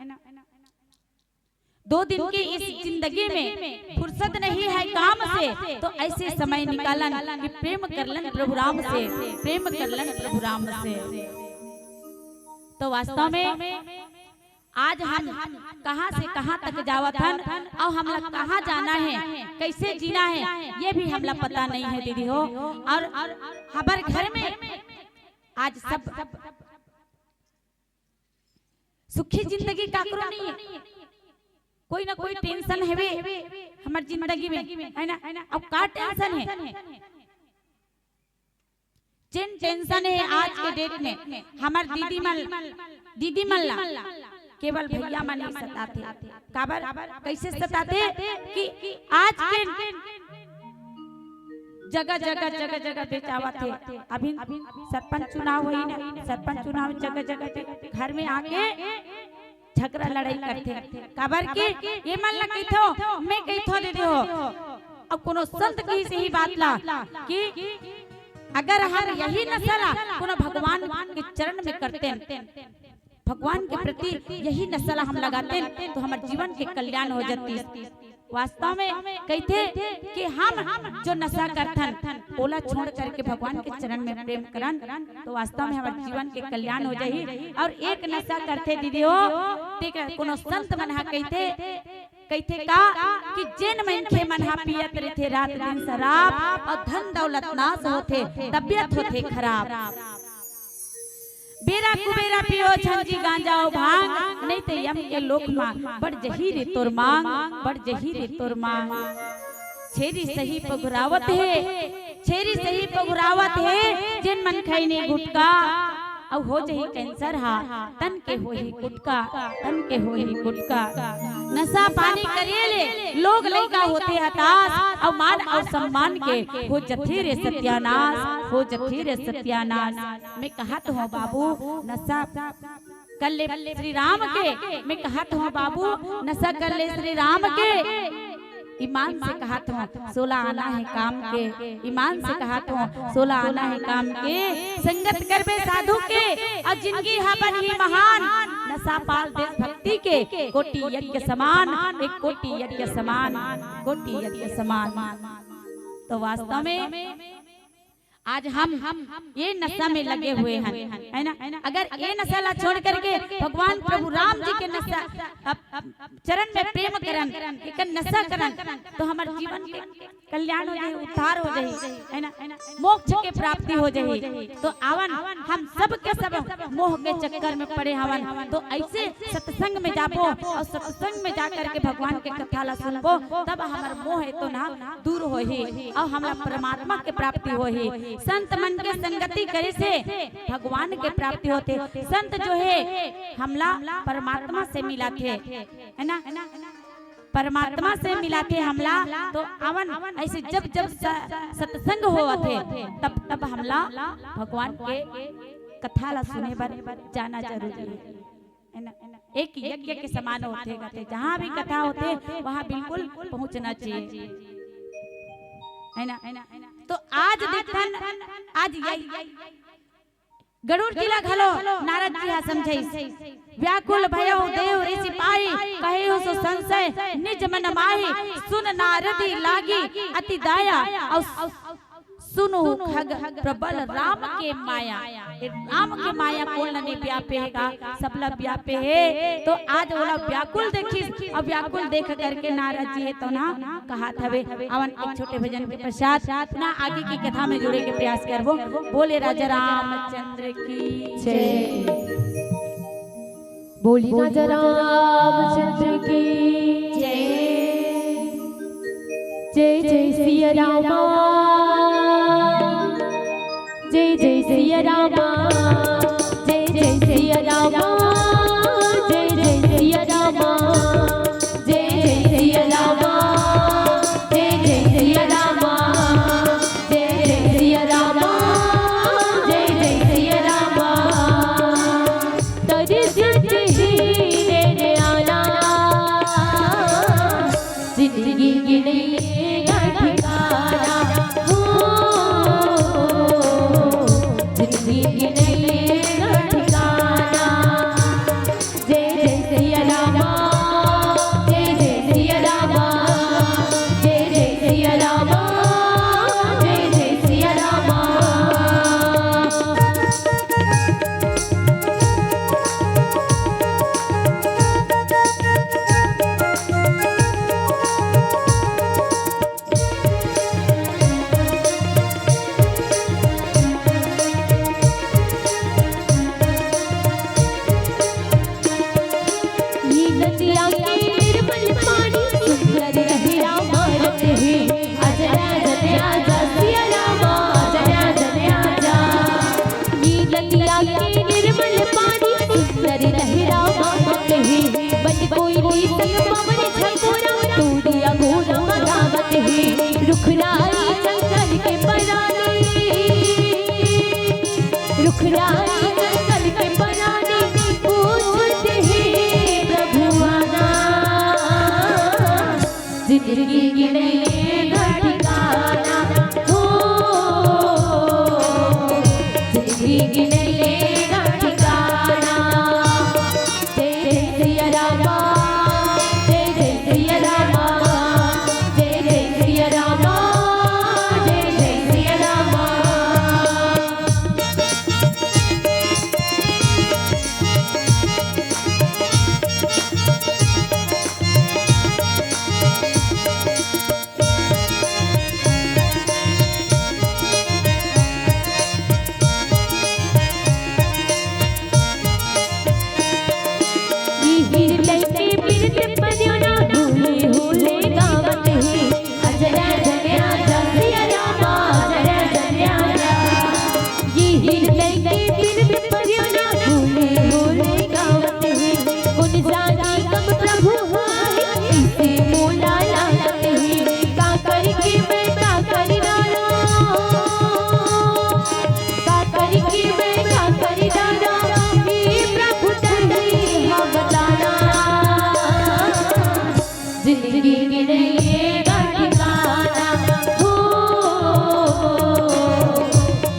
दो दिन की इस जिंदगी में फुर्सत नहीं है काम से, तो ऐसे समय निकालन कि प्रेम करलन प्रभु राम से, प्रेम करलन प्रभु राम से। तो वास्तव में आज हम कहाँ से कहाँ तक जावत हन, अउ हमला कहाँ जाना है, कैसे जीना है, ये भी हमला पता नहीं है दीदी हो। अउ हमर घर में आज सब सुखी जिंदगी काकरो नहीं है, कोई ना कोई टेंशन हवे हमर जिंदगी में, है ना? अब का टेंशन है? जेन टेंशन है आज के डेट में, हमर दीदी मन, दीदी मन ला केवल भैया मन ही सताथे। काबर, कैसे सताथे कि आज के जगह जगह, जगह जगह बेचावत हे। अभी सरपंच चुनाव होही ना, सरपंच चुनाव जगह जगह पे घर में आके झगड़ा लड़ाई करथे। काबर कि ये मन ला कहिथो, मैं कहिथो दीदी हो, अब कोनो संत कहिस यही बात ला कि अगर हम यही नशा ला कोनो भगवान के चरण में करतेन, भगवान के प्रति यही नशा ला हम लगातेन, तो हमर जीवन के कल्याण हो जातिस। वास्तव में कहिथे कि हम जो नशा करथन, ओला छोड़ करके भगवान के चरण में प्रेम करन, तो वास्तव में हमर जीवन के कल्याण हो जाही। अउ एक नशा करथे दीदी हो, ठीक है, कोनो संत मन हा कहिथे, कहिथे का कि जेन मनखे मन हा पियत रहिथे रात दिन शराब, अउ धन दौलत नाश होथे, तबियत होथे खराब। बेरा कुबेरा पियो झंझी गांजा अउ भांग, नहीं ते यम के लोक मा बढ़ जही रे तोर मांग, बढ़ जही रे तोर मांग। छेरी सही पघुरावत हे, छेरी सही पघुरावत हे, जेन मन खैनी गुटका, अउ हो जही कैंसर हा, तन के होही गुटका, तन के होही गुटका। नशा पानी करे ले लोग लइका होथे हताश, अउ मान अउ सम्मान के हो जथे रे सत्यानाश, हो जथे रे सत्यानाश। मैं कहत हूँ बाबू, नशा कर ले श्री राम के, मैं कहत हूँ बाबू, नशा कर ले श्री राम के। ईमान से कहत हूँ, सोला आना है काम के। ईमान से कहत हूँ, सोला आना है काम के। संगत करबे साधु के, अउ जिंदगी हा बनही महान। नशा पाल देशभक्ति के, कोटि यज्ञ समान, एक कोटि यज्ञ समान, कोटि यज्ञ समान। तो वास्तव में आज हम ये नशा में लगे हुए हैं, है ना? अगर ये नशा ला छोड़ करके भगवान प्रभु राम जी के नशा, अप-, अप-, चरण में प्रेम करन, एकर नशा करन, तो हमर जीवन के कल्याण हो जाही, उद्धार हो जाही, है ना? मोक्ष के प्राप्ति हो जाही। तो आवन, हम सब के सब मोह के चक्कर में पड़े हवन, तो ऐसे सत्संग में जाबो अउ सत्संग में जा करके भगवान के कथा ला सुनबो, तब हमर मोह तो ना दूर होही अउ हमला परमात्मा के प्राप्ति होही। संत मन के संगति करे से भगवान के प्राप्ति होथे। संत जो है हमला परमात्मा से मिलाथे, है ना? परमात्मा से मिलाथे हमला। तो आवन ऐसे जब जब स-, सत्संग होवथे तब तब हमला भगवान के कथा ला सुने बर जाना जरूरी है, है ना? एक यज्ञ के समान होथे, कहथे, जहाँ भी कथा होथे, वहाँ बिल्कुल पहुँचना चाहिए, है ना? तो आज देखथन, आज यही गरुड़ जी ला घलो नारद जी हा समझाइस, "व्याकुल भयउ देव ऋषि पाई, कहेउ सो संशय निज मन माही। सुन नारदी लागी अति दाया, अउ सुनु खग प्रबल राम के माया।" ए राम के माया कोन ल नइ व्यापे हे गा? सबला व्यापे हे। तो आज ओला व्याकुल देखिस, अउ व्याकुल देख करके नारद जी हे तो ना कहत हवे। आवन एक छोटे भजन के पश्चात पुनः आगे की कथा में जुड़े के प्रयास करबो। बोले राजा रामचंद्र की जय। बोली राजा रामचंद्र की जय। जय जय सिया रामा। सिया रामा, जय जय सिया रामा, जय जय सिया रामा, जय जय सिया रामा, जय जय सिया रामा, जय जय सिया रामा, जय जय सिया रामा। तोरी सच ही रे आना, जिंदगी के नैया ठिकाना हो, जिंदगी के नैया ठिकाना। जय जय सिया रामा, जय जय सिया रामा, जय जय सिया रामा, जय जय सिया रामा। ये नदिया के निर्मल पानी, सुंदर लहरा मारत हे। आजा रे आजा रे आजा सिया रामा, आजा रे आजा रे आजा। ये नदिया के निर्मल पानी, सुंदर लहरा मारत हे। बन कोई संग पवन झकोरा, तोरिया घोर मगावत हे। रुखराई जंगल के परानी, रुखराई जंगल के परानी, पूछत हे प्रभु आना। जिंदगी के नैया ठिकाना हो, जिंदगी के नैया ठिकाना। जय जय सिया रामा, जय जय सिया रामा, जय जय सिया रामा, जय जय सिया रामा। जिंदगी के नैया ठिकाना हो,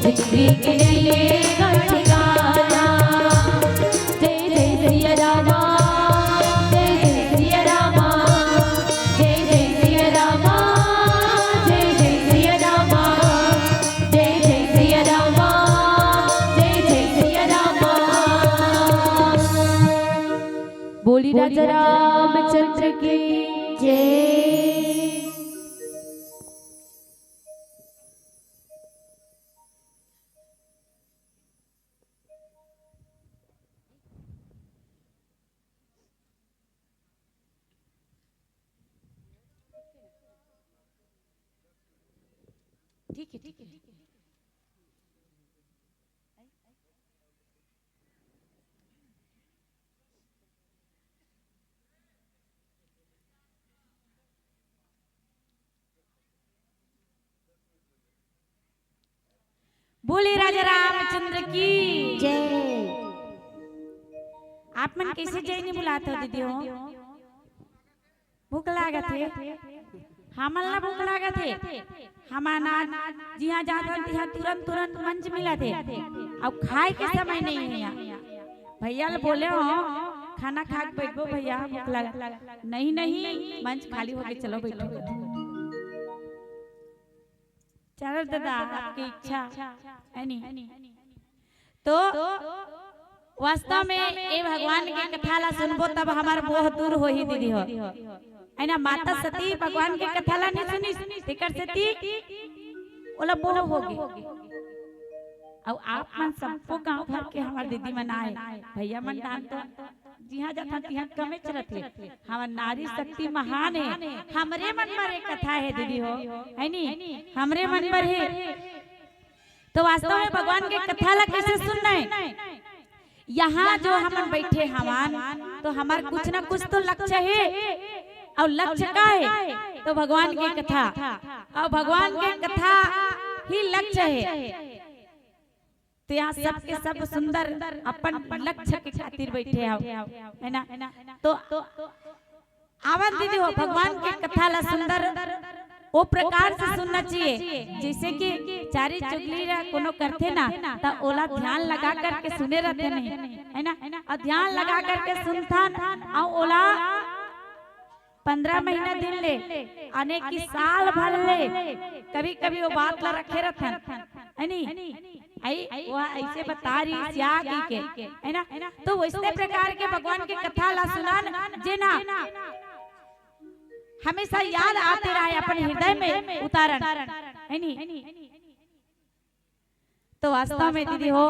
जिंदगी के नैया ठिकाना। जय जय सिया रामा, जय जय सिया रामा, जय जय सिया रामा, जय जय सिया रामा, जय जय सिया रामा, जय जय सिया रामा। बोली राजा रामचंद्र की जय। ठीक है, ठीक है। बोले राजा रामचंद्र की जय। आप मन कैसे जय नहीं बुलात हो दीदी हो? भूख लागत हे, हमन ला भूख लागत हे। हमन आज जिहाँ जात हन तिहाँ तुरंत तुरंत मंच मिलत हे, अउ खाए के समय नहीं हे। भैया ल बोले हो खाना खा के बैठबो भैया, भूख लगा। नहीं नहीं, मंच खाली होके चलो बैठो। चलो दादा, आपकी इच्छा है नहीं। तो वास्तव में ए भगवान के कथा ला सुनबो तब हमर मोह दूर होही दीदी हो, है ना? माता सती भगवान के कथा ला नहीं सुनिस, तेकर सेती ओला मोह होगे। अउ आप मन सबको गांव भर के हमर दीदी मन आए, भैया मन डांट तो जिहाँ जाथन तिहाँ कमेच रथे। हमर नारी शक्ति महान हे, हमरे मन बर ए कथा हे दीदी हो, है नी? हमरे मन बर हे। तो वास्तव में भगवान के कथा ला कैसे सुनना है? यहाँ जो हमन बैठे हवन, तो हमार कुछ ना कुछ तो लक्ष्य है। और लक्ष्य का है? तो भगवान के कथा। और भगवान के कथा ही लक्ष्य है। तो यहाँ सबके सब सुंदर अपन लक्ष्य के खातिर बैठे हव, है ना? तो आवन दीदी हो, भगवान के कथा ला सुंदर ओ प्रकार से सुनना चाहिए, जैसे कि चारी चुगली ला कोनो करथे ना, त ओला ध्यान लगा करके सुने रहथे नहीं, है ना? और ध्यान लगा करके सुनथन, और ओला पंद्रह महीना दिन ले, आने की साल भर ले, कभी कभी वो बात ला रखे रहथन, है नी? आई, वो ऐसे बता रही सिया की के, है ना? तो वैसने प्रकार के भगवान के कथा ला सुनन, जे ना हमेशा याद आते रहे, अपन हृदय में उतारन, है नी? तो वास्तव में दीदी हो,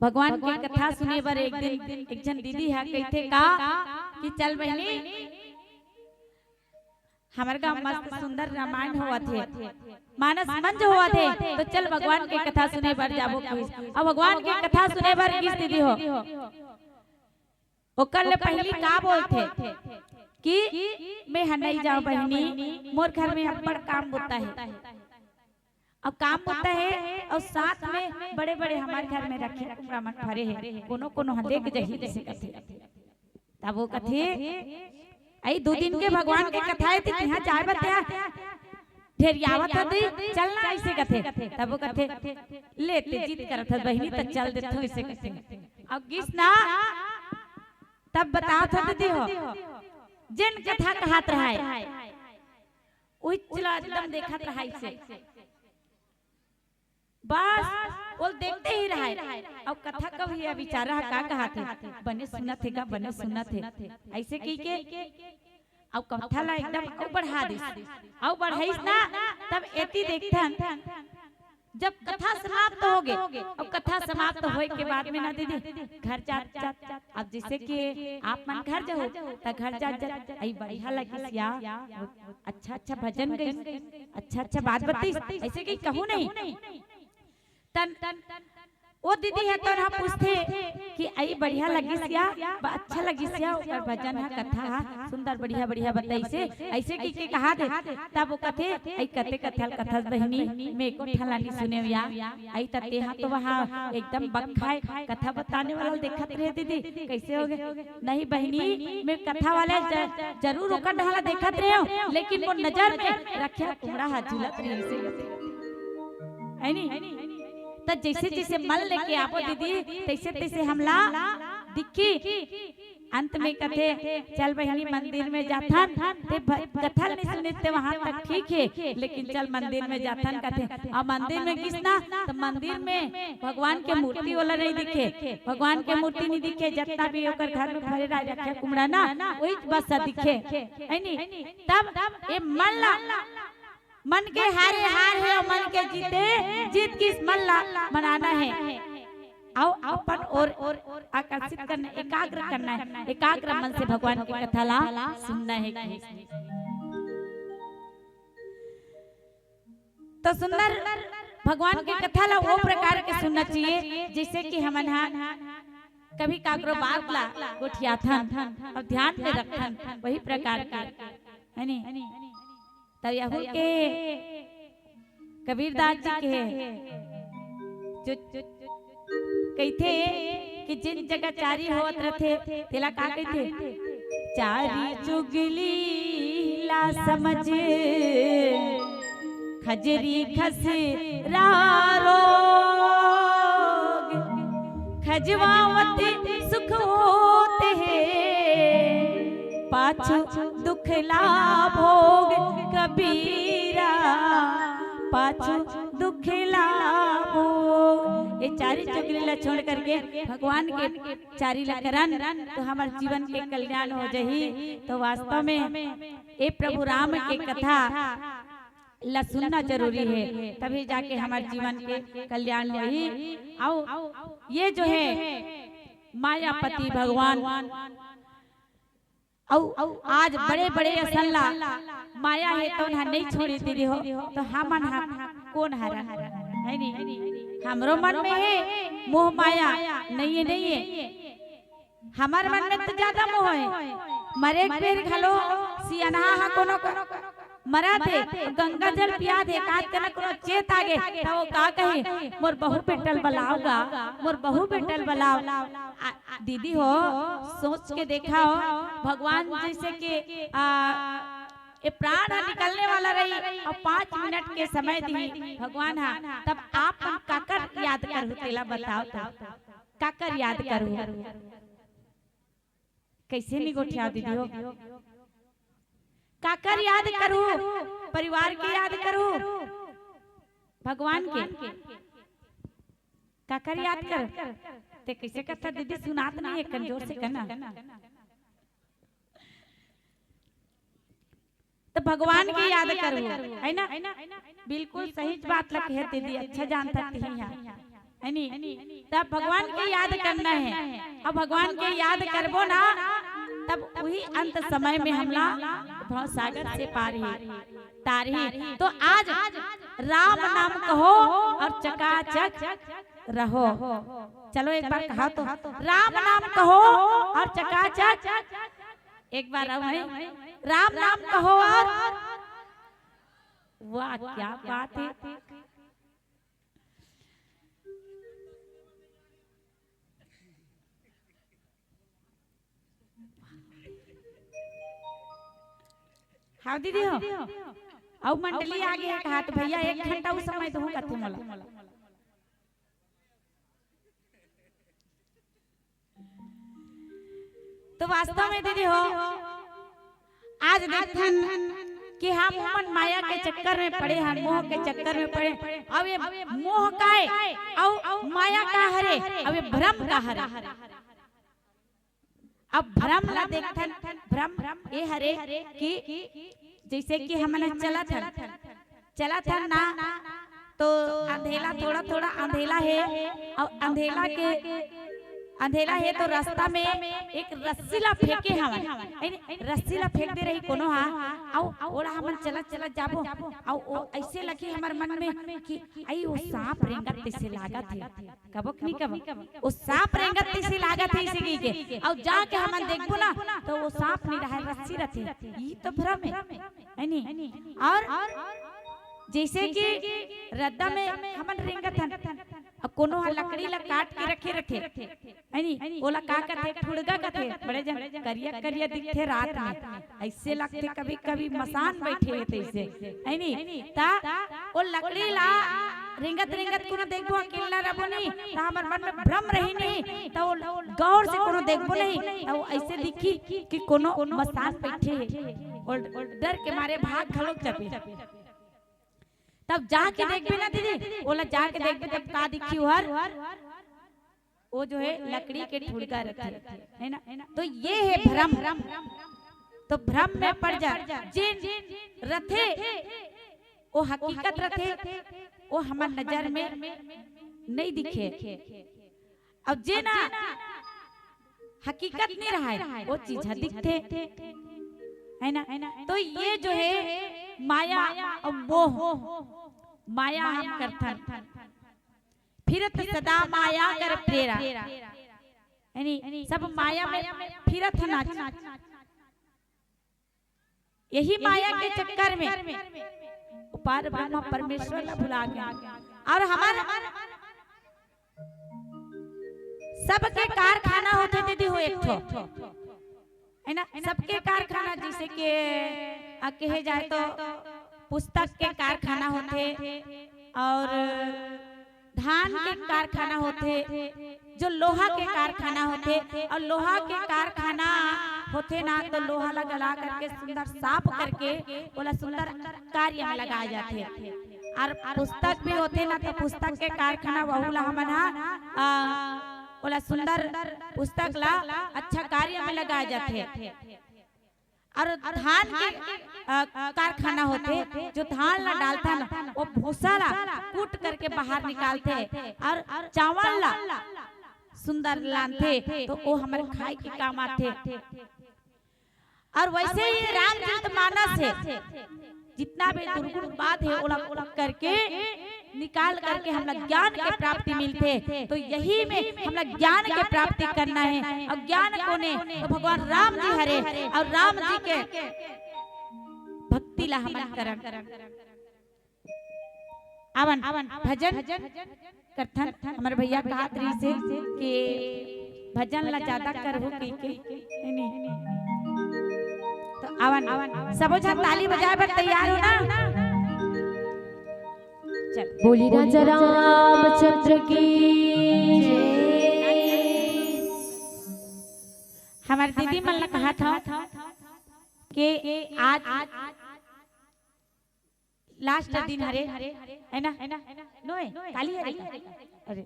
भगवान के कथा सुने बर एक दिन एक झन दीदी ह कहिथे का कि चल बहिनी, हमर गांव मस्त सुंदर रामायण होवत हे, मानस मंच होवत हे, तो चल भगवान के कथा सुने बर जाबो कहिस। अब भगवान के कथा सुने बर गिस दीदी हो, ओकर ले पहिली का बोलथे कि मैं ह नहीं जाऊं बहिनी, मोर घर में अब्बड़ काम बुता हे। अब काम बुता हे और साथ में बड़े-बड़े हमार घर में रखे कुमरा मन भरे हे, कोनो कोनो ह लेके जाही जैसे कथे। तब वो कथे, "अई दो दिन के भगवान के कथा हे, ते तिहां जाए बर तिहां ढेरियावत ह दई, चल ना," ऐसे कथे। तब वो कथे, "ले ते जिद करत ह बहिनी, त चल देथो," ऐसे कथे। अब गिस ना, तब बतात ह दीदी हो, जेन कथा कहत रहाय, उही चला एकदम देखत रहाय से। बस, ओल देखते ही रहाय। अउ कथा कब ये बिचारा ह का कहत हे, "बने सुनत हे गा, बने सुनत हे," ऐसे कहि के। अउ कथा ला एकदम अउ बढ़ा दिस, अउ बढ़ाइस ना, तब एती देखथन, जब कथा समाप्त होगे, अउ कथा समाप्त होए के बाद में ना दीदी, घर जात जात, अब जैसे कि आप मन घर जाहू, त घर जात जात, "अई बढ़िया लगिस या, अच्छा अच्छा भजन गइस, अच्छा अच्छा बात बतइस," ऐसे कहि कहू नहीं। तन, तन, ओ दीदी ह तो ना पूछथे कि "अई बढ़िया लगिस या, ब-, अच्छा लगिस या, ओकर भजन ह, कथा ह, सुंदर बढ़िया बढ़िया बतइसे," ऐसे कहि के कहा दे। तब वो कथे, "अई कते कथा ल कथस बहिनी, मैं एको ठन ला नहीं सुनेव या।" अई त तेहा तो वहाँ एकदम बक्खा हे, कथा बताने वाला ल देखत रहे दीदी, कैसे होगे? "नहीं बहिनी, मैं कथा वाला ज-, जरूर ओकर डहर ला देखत रहेंव, लेकिन मोर नजर में रखिया कुमरा ह झूलत रहिसे," है नी? त जैसे जैसे मन लेके आबो दीदी, तैसे तैसे हमला दिखी। अंत में कथे, "चल बहिनी मंदिर में जाथन, ते भ-, कथा ल नहीं सुने ते वहां तक ठीक हे, लेकिन चल मंदिर में जाथन," कथे। अउ मंदिर में गिस ना, त मंदिर में भगवान के मूर्ति वाला नहीं दिखे, भगवान के मूर्ति नहीं दिखे, जतना भी ओकर घर में भरे रहा रखिया कुमरा ना, वही बस दिखे, है नी? तब ये मन ला मन के हारे हार हे अउ मन के जीते जीत गिस मन ला मनाना हे। अउ अपन ओर आकर्षित करना, एकाग्र करना हे, एकाग्र मन से भगवान के कथा ला सुनना हे। तो सुंदर भगवान के कथा ला वो प्रकार के सुनना चाहिए, जैसे कि हमन हा कभी काकरो बात ला गोठियाथन अउ ध्यान में रखथन, वही प्रकार के, है नी? तब यहू के कबीरदास जी के जो कहिथे कि जिन जगह चारी होवत रथे, तेला का कहिथे? चारी चुगली ला समझ, खजरी खसरा रोग, खजवावत सुख होत हे, पाछू दुख ला भोग कबीरा, पाछू दुख ला भोग। ये चारी चुगली ला छोड़ करके भगवान के चारी ला करन, तो हमर जीवन के कल्याण हो जाही। तो वास्तव में ये प्रभु राम के कथा ला सुनना जरूरी हे, तभी जाके हमर जीवन के कल्याण होही। अउ ये जो हे मायापति भगवान, अउ आज बड़े-बड़े असन ला माया हे तउन हा नहीं छोड़ी दीदी हो, तो हमन हा कोन हरन? नहीं, हमरो मन में हे मोह माया, नहीं है, नहीं है। हमर मन में तो ज्यादा मोह है। मरे के बेर घलो सियनहा ह कोनो क-, मरत हे, गंगा जल पियात हे, कात कना कोनो चेत आगे, त वो का कही, "मोर बहू बेटल बलाव गा, मोर बहू बेटल बलाव।" आ, दीदी हो, सोच के देखा हो, भगवान जैसे कि, आ, ये प्राण ह निकलने वाला रही और पाँच मिनट के समय दी भगवान हा, तब आप मन काकर याद करहू, तेला बताओ तो, काकर याद करहू? कैसे नहीं गोठियाव दीदी हो? काकर याद करहू? परिवार के याद करहू, भगवान के? काकर याद कर? ते कैसे कहता दीदी, सुनात नहीं है, कमजोर से कहना। तो भगवान के याद करहू, है ना? बिल्कुल सही बात लग है दीदी, अच्छा जानता थी यहाँ, है नी? तब भगवान के याद करना है। अब भगवान के याद करबो ना, तब वही अंत समय में हमला भवसागर से पार ही तारही। तो आज राम नाम कहो और चकाचक रहो। चलो एक बार कहा तो, राम नाम कहो और चकाचक। एक बार और भाई, राम नाम कहो और, वाह, क्या बात है। हाँ दीदी हो, अउ मंडली आगे हे कहा, तो भैया एक घंटा उस समय तो हूँ कथे मोला। तो वास्तव में दीदी हो, आज देखथन कि हम मन माया के चक्कर में पड़े हन, मोह के चक्कर में पड़े। अब ये मोह का हे, अउ माया का हरे, अब ये भ्रम का हरे। अब भ्रम ला देखथन, भ्रम ये हरे कि जैसे कि हमन चलत हन, चलत हन ना, तो अंधेला, थोड़ा थोड़ा अंधेला हे, अउ अंधेला के, अंधेला हे तो रास्ता में एक रस्सी ला फेंके हवन, रस्सी ला फेंक दे रही कोनो हा, अउ ओला हमन चलत चलत जाबो, अउ ओ ऐसे लगे हमर मन में कि आई वो सांप रेंगत तैसे लागत हे। कबक नहीं कबक। वो सांप रेंगत तैसे लागत हे इसे कहिके। अउ जाके हमन देखबो ना, तो वो सांप नहीं रहे, रस्सी रथे। ई तो भ्रम हे, है नी? अउ जैसे कि रद्दा में हमन रेंगत हन, अउ कोनो ह लकड़ी ला काट के रखे रथे, है नी? ओला का कथे? ठुड़गा कथे। बड़े जन करिया करिया दिखथे रात में। ऐसे लगथे कभी-कभी मसान बैठे हे तैसे, है नी? ता ओ लकड़ी ला रेंगत रेंगत कोनो देखबो, अकेला रबो नी, ता हमर मन में भ्रम रही नी, ता ओ गौर से कोनो देखबो नहीं, ता ओ ऐसे दिखी कि कोनो मसान बैठे हे। ओ डर के मारे भाग घलोक जाबे। तब जाके देखबे ना दीदी, ओला जाके देखबे तब का दिखी ओहर? वो जो है लकड़ी के ठुड़गा रथे, है ना? तो ये है भ्रम। तो भ्रम में पड़ जा, जेन रथे वो हकीकत रथे, वो हमर नजर में नहीं दिखे। अब जेन हकीकत नहीं रहे, वो चीज ह दिखथे, है ना? तो ये जो है माया अउ मोह, माया हम करथन, फिरत सदा माया कर फेरा, यानी सब माया में फिरत हन। यही माया के चक्कर में वो पार ब्रह्मा परमेश्वर ला भुला गे। अउ हमर सबके कारखाना होथे दीदी हो एक ठो, है ना? सबके कारखाना, जैसे कि, आ, कहे जाए तो पुस्तक के कारखाना होथे, अउ धान के कारखाना होथे, जो लोहा के कारखाना होथे, अउ लोहा के कारखाना होथे ना, तो लोहा ला गला करके सुंदर साफ करके ओला सुंदर कार्य में लगाए जाथे। अउ पुस्तक भी होथे ना, तो पुस्तक के कारखाना, वहू ला हमन ह, आ, ओला सुंदर पुस्तक ला अच्छा कार्य में लगाए जाथे। अउ धान के, अ, कारखाना होथे, जो धान ला डालथन, वो भूसा ला कूट करके बाहर निकालथे, अउ चावल ला सुंदर लानथे, तो वो हमर खाए के काम आथे। अउ वैसे ही रामचरित मानस हे, जितना भी दुर्गुण बात हे, ओला करके निकाल करके हमला ज्ञान के प्राप्ति मिलथे। तो यही में हमला ज्ञान के प्राप्ति करना हे। अउ ज्ञान कोने? तो भगवान राम जी हरे। अउ राम जी के भक्ति ला हमन करन। आवन, भजन करथन। हमर भैया कहत रहिस हे कि भजन ला ज्यादा करहू कहिके, हे नी? तो आवन, सबो झन ताली बजाए बर तैयार हो ना? चल। बोली राजा रामचंद्र की। हमर दीदी मन ला कहत हंव कि आज लास्ट दिन हरे, हे ना? नोहे, काली हरे। अरे,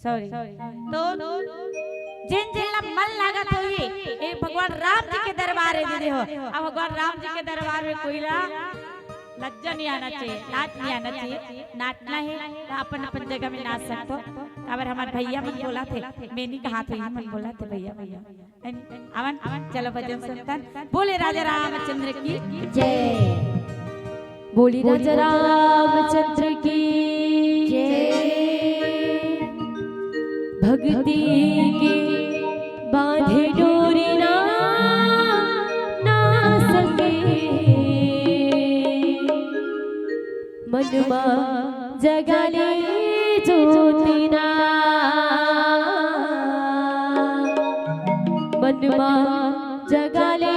सॉरी। तो जेन जेन ला मन लागत होही, ए भगवान राम जी के दरबार हे दीदी हो। अब भगवान राम जी के दरबार में कोई ला लज्जा नहीं आना चाहिए, लाज नहीं आना चाहिए। नाचना हे तो अपन अपन जगह में नाच सकथो। काबर हमर भैया मन बोलथे, मैं नहीं कहत हों, मन बोलथे भैया, भैया। आवन, चलो भजन सुनथन। बोले राजा रामचंद्र की जय। बोली राजा रामचंद्र की जय। भक्ति के बांधे डोरी ना, ना सके। मन मा जगा ले ज्योति ना, मन मा जगा ले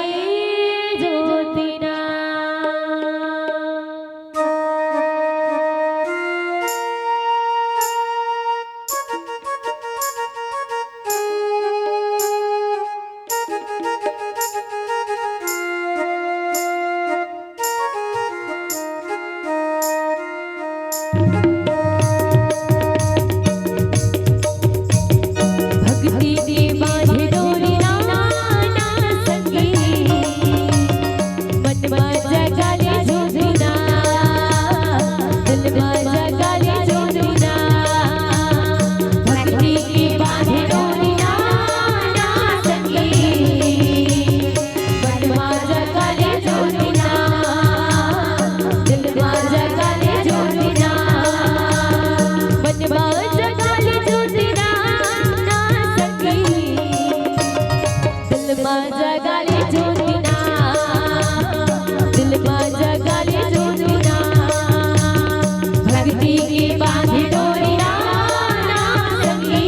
ज्योति ना। भक्ति के बांधे डोरी ना, ना सके। मन मा जगा ले ज्योति ना, दिल मा जगा ले ज्योति ना। भक्ति के बांधे डोरी ना, ना सके। मन मा जगा ले ज्योति ना, दिल मा जगा ले ज्योति ना। मन मा जगा ले ज्योति ना, ना सके। दिल मा जगा ले ज्योति ना, दिल मा जगा ले ज्योति ना। भक्ति के बांधे डोरी ना, ना सके।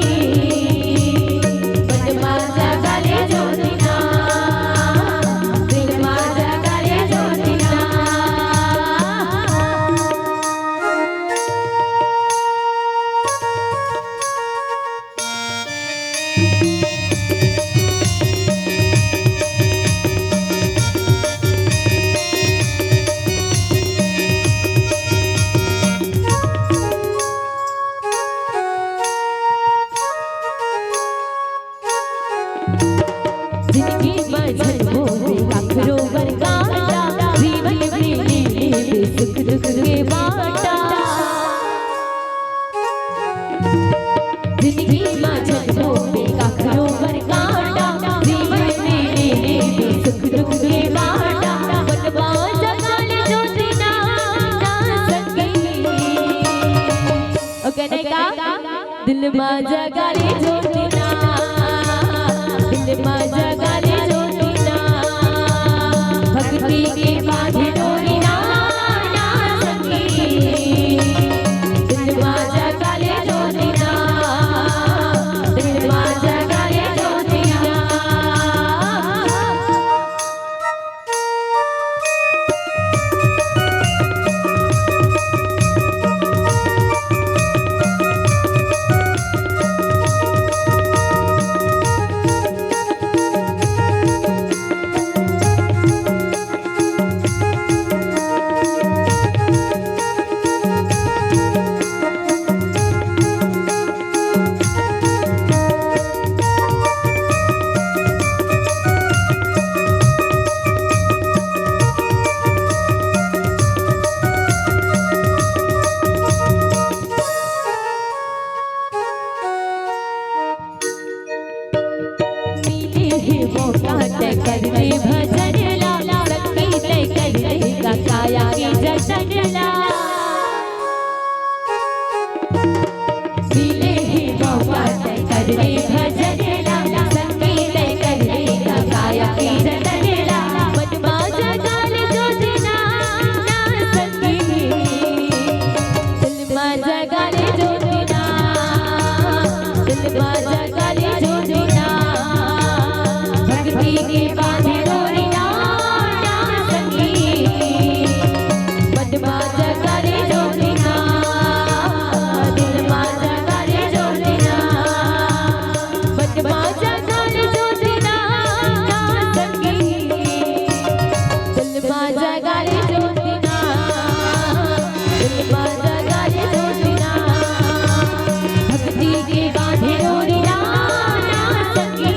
मन मा जगा ले ज्योति ना, दिल मा जगा ले ज्योति ना। जिंदगी मा झन होवे काकरो बर कांटा, जीवन में ले लेबे सुख दुख के बांटा। जिंदगी मा झन होवे काकरो बर कांटा, जीवन में ले लेबे सुख दुख के बांटा। मन मा जगा ले ज्योति ना, ना सके। ओके, नहीं का? दिल मा जगा ले ज्योति ना, दिल मा जगा ले ज्योति ना। भक्ति के बांधे डोरी ना, ना सके। दिल मा जगा ले ज्योति ना, दिल मा जगा ले ज्योति ना। मिले हे मौका तै कर ले भजन ला, शक्ति तै कर ले का काया के जतन ला। रे भजन ला संगीत कर रे गाया की रतन ला, बनमा जगाले जोतना ना संगी। दिल मा जगाले जोतना, दिल मा जगाले जोतना, भक्ति के बांधे डोरी ना संगी। बनमा जगाले जोतना, दिल मा जगाले जोतना, बनमा जगाले जोतना ना संगी। दिल मा जगाले जोतना, दिल मा जगाले जोतना, भक्ति के बांधे डोरी ना संगी।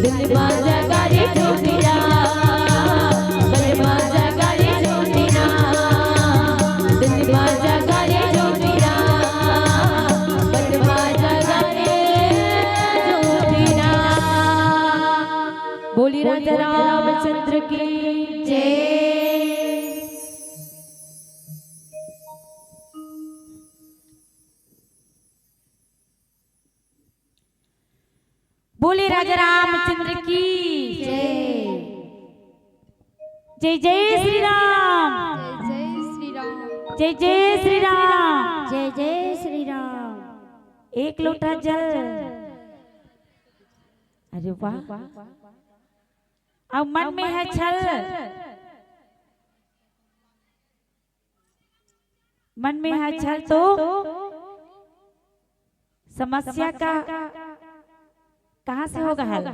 दिल मा जगाले जोतना, बनमा जगाले जोतना, बनमा जगाले जोतना, बनमा जगाले जोतना। बोली राजा रामचंद्र की जय। बोले राजा रामचंद्र की जय। जय जय श्री राम। जय जय श्री राम। जय जय श्री राम। जय जय श्री राम। एक लोटा जल। अरे वाह। अब मन में है छल, मन में है छल तो समस्या का कहाँ से होगा हल?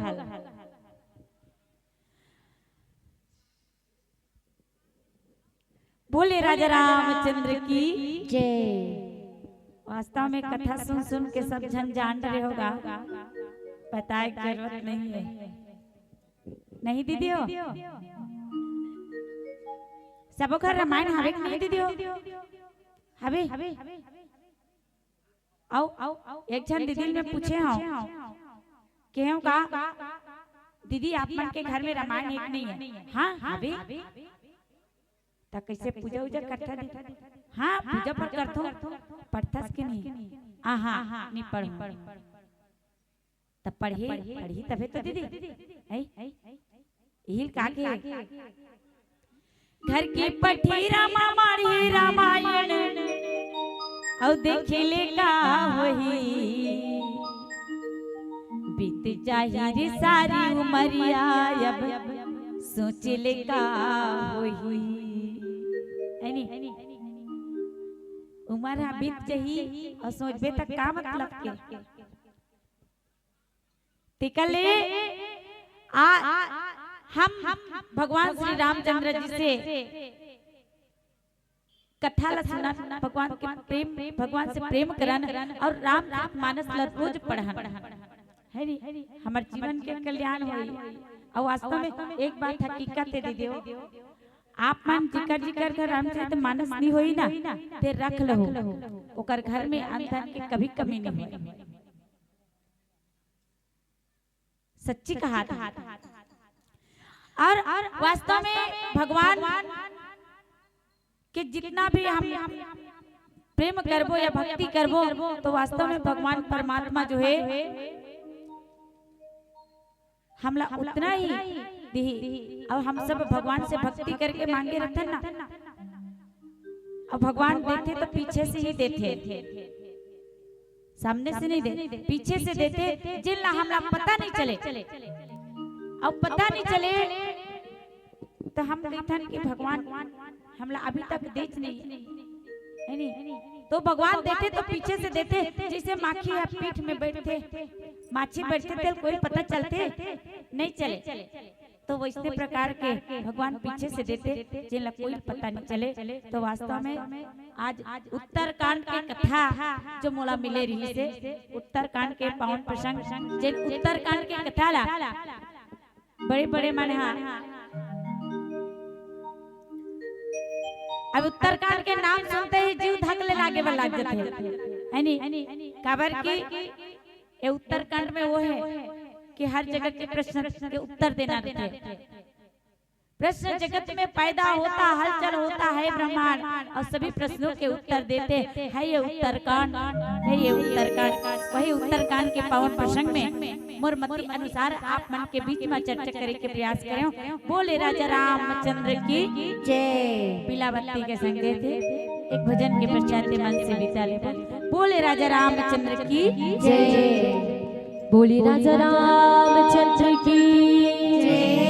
बोले राजा रामचंद्र की जय। वास्तव में कथा सुन सुन के सब झन जान रहे होगा, बताए के जरूरत नहीं है। नहीं दीदी हो? सबो घर रामायण हवे कि नहीं दीदी हो? हवे? अउ एक झन दीदी ल मैं पूछे हंव, केहेंव का, "दीदी, आप मन के घर में रामायण हे कि नहीं हे?" "हाँ, हवे।" "त कइसे पूजा उजा करथा दीदी?" "हाँ, पूजा पाठ करथों।" "पढ़थस कि नहीं?" "आ हाँ, नहीं पढ़हूँ।" त पढ़ही, पढ़ही तभे तो दीदी। हैं? इही ल का के घर के पठीरा म माढ़े रामायण, अउ देखे ले का होही। बीत जाही रे सारी उमरिया, अब सोचे ले का होही। है नी? उमर ह बीत जाही अउ सोचबे त का मतलब के? तेकर ले आ, हम भगवान श्री रामचंद्र जी से कथा ला सुनन, भगवान के प्रेम, भगवान से प्रेम करन अउ रामचरित मानस ला रोज पढ़न, है नी? हमर जीवन के कल्याण होही। अउ वास्तव में एक बात हकीकत हे दीदी हो, आप मन जिकर जिकर घर रामचरित मानस नहीं होही ना, ते रख लहू, ओकर घर में अन्न धन के कभी कमी नहीं होही। सच्ची कहा था। अउ वास्तव में भगवान के जितना भी हम प्रेम करबो या भक्ति करबो, तो वास्तव में भगवान परमात्मा जो हे, हमला उतना ही दिही। अउ हम सब भगवान से भक्ति करके मांगे रहिथन ना, अउ भगवान देथे तो पीछे से ही देथे, सामने से नहीं देथे, पीछे से देथे, जेन ला हमला पता नहीं चले। अउ पता नहीं चले तो हम कहिथन कि भगवान हमला अभी तक देच नहीं, है नी? तो भगवान देथे तो पीछे से देथे, जइसे माखी ह पीठ में बैठथे, माछी बैठथे तेला कोई पता चलथे? नहीं चले। तो वइसने प्रकार के भगवान पीछे से देथे, जेन ला कोई पता नहीं चले। तो वास्तव में आज उत्तरकांड के कथा जो मोला मिले रहिसे, उत्तरकांड के पावन प्रसंग, जेन उत्तरकांड के कथा ला बड़े बड़े मन हा, अब उत्तरकांड के नाम सुनते ही जीव धक ले लागे बर लाग जाथे, है नी? काबर कि ए उत्तरकांड में वो हे कि हर जगह के प्रश्न के उत्तर देना रहिथे। प्रश्न जगत में पैदा होता, हलचल होता है ब्रह्मांड, और सभी प्रश्नों के उत्तर देते हैं ये उत्तरकांड, है ये उत्तरकांड। वही उत्तरकांड के पावन प्रसंग में मोर मति अनुसार आप मन के बीच में चर्चा करे के प्रयास करेंव। बोले राजा रामचंद्र की जय। पीला बत्ती के संगे थे एक भजन के पश्चात मन से विदा लेबो। बोले राजा रामचंद्र की जय। बोले राजा रामचंद्र की जय।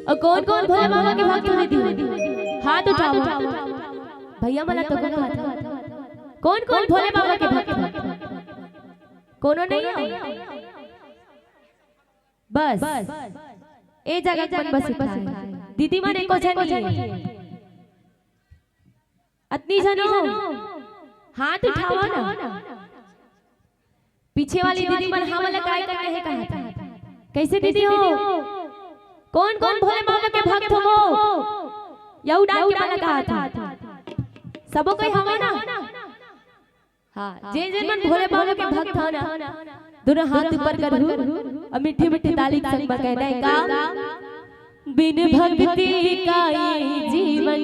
अउ कोन कोन भोले बाबा के भक्त हो दीदी? हाथ उठाओ भैया, मला तो कोन हाथ। कोन कोन भोले बाबा के भक्त हो? कोनो नहीं हो? बस ए जगह मन बस उठाए। दीदी मन एको झन नहीं है। अतनी झन हो? हाथ उठाओ ना। पीछे वाली दीदी मन हमला काय करना है कहा था? कैसे दीदी हो? कोन कोन भोले बाबा के भक्त हो? या उड़ा के मला कहा था? सबो कोई हवा ना? हाँ, जेन जेन मन भोले बाबा के भक्त हो ना, दोनों हाथ ऊपर करहू अउ मीठी मीठी ताली के संग म कहना है का? बिन भक्ति का ये जीवन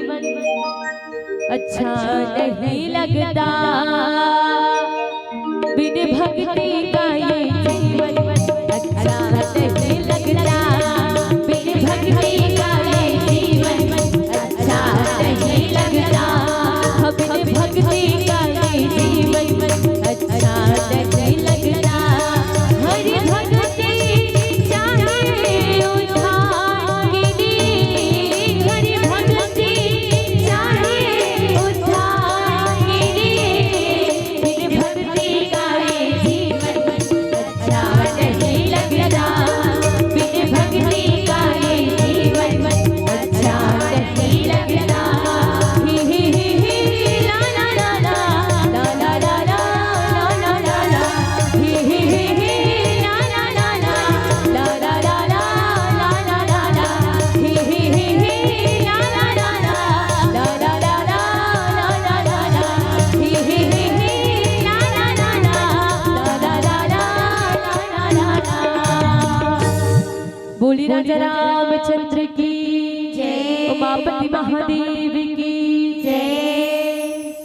अच्छा नहीं लगता। बिन भक्ति का ये जीवन अच्छा नहीं लगता। बिन भक्ति का ये जीवन अच्छा नहीं लगता। बिन भक्ति का ये जीवन अच्छा नहीं लगता। हरि भक्ति चाहे उधारी, हरि भक्ति चाहे उधारी, बिन भक्ति का ये जीवन राजा रामचंद्र की जय। उमापति महादेव की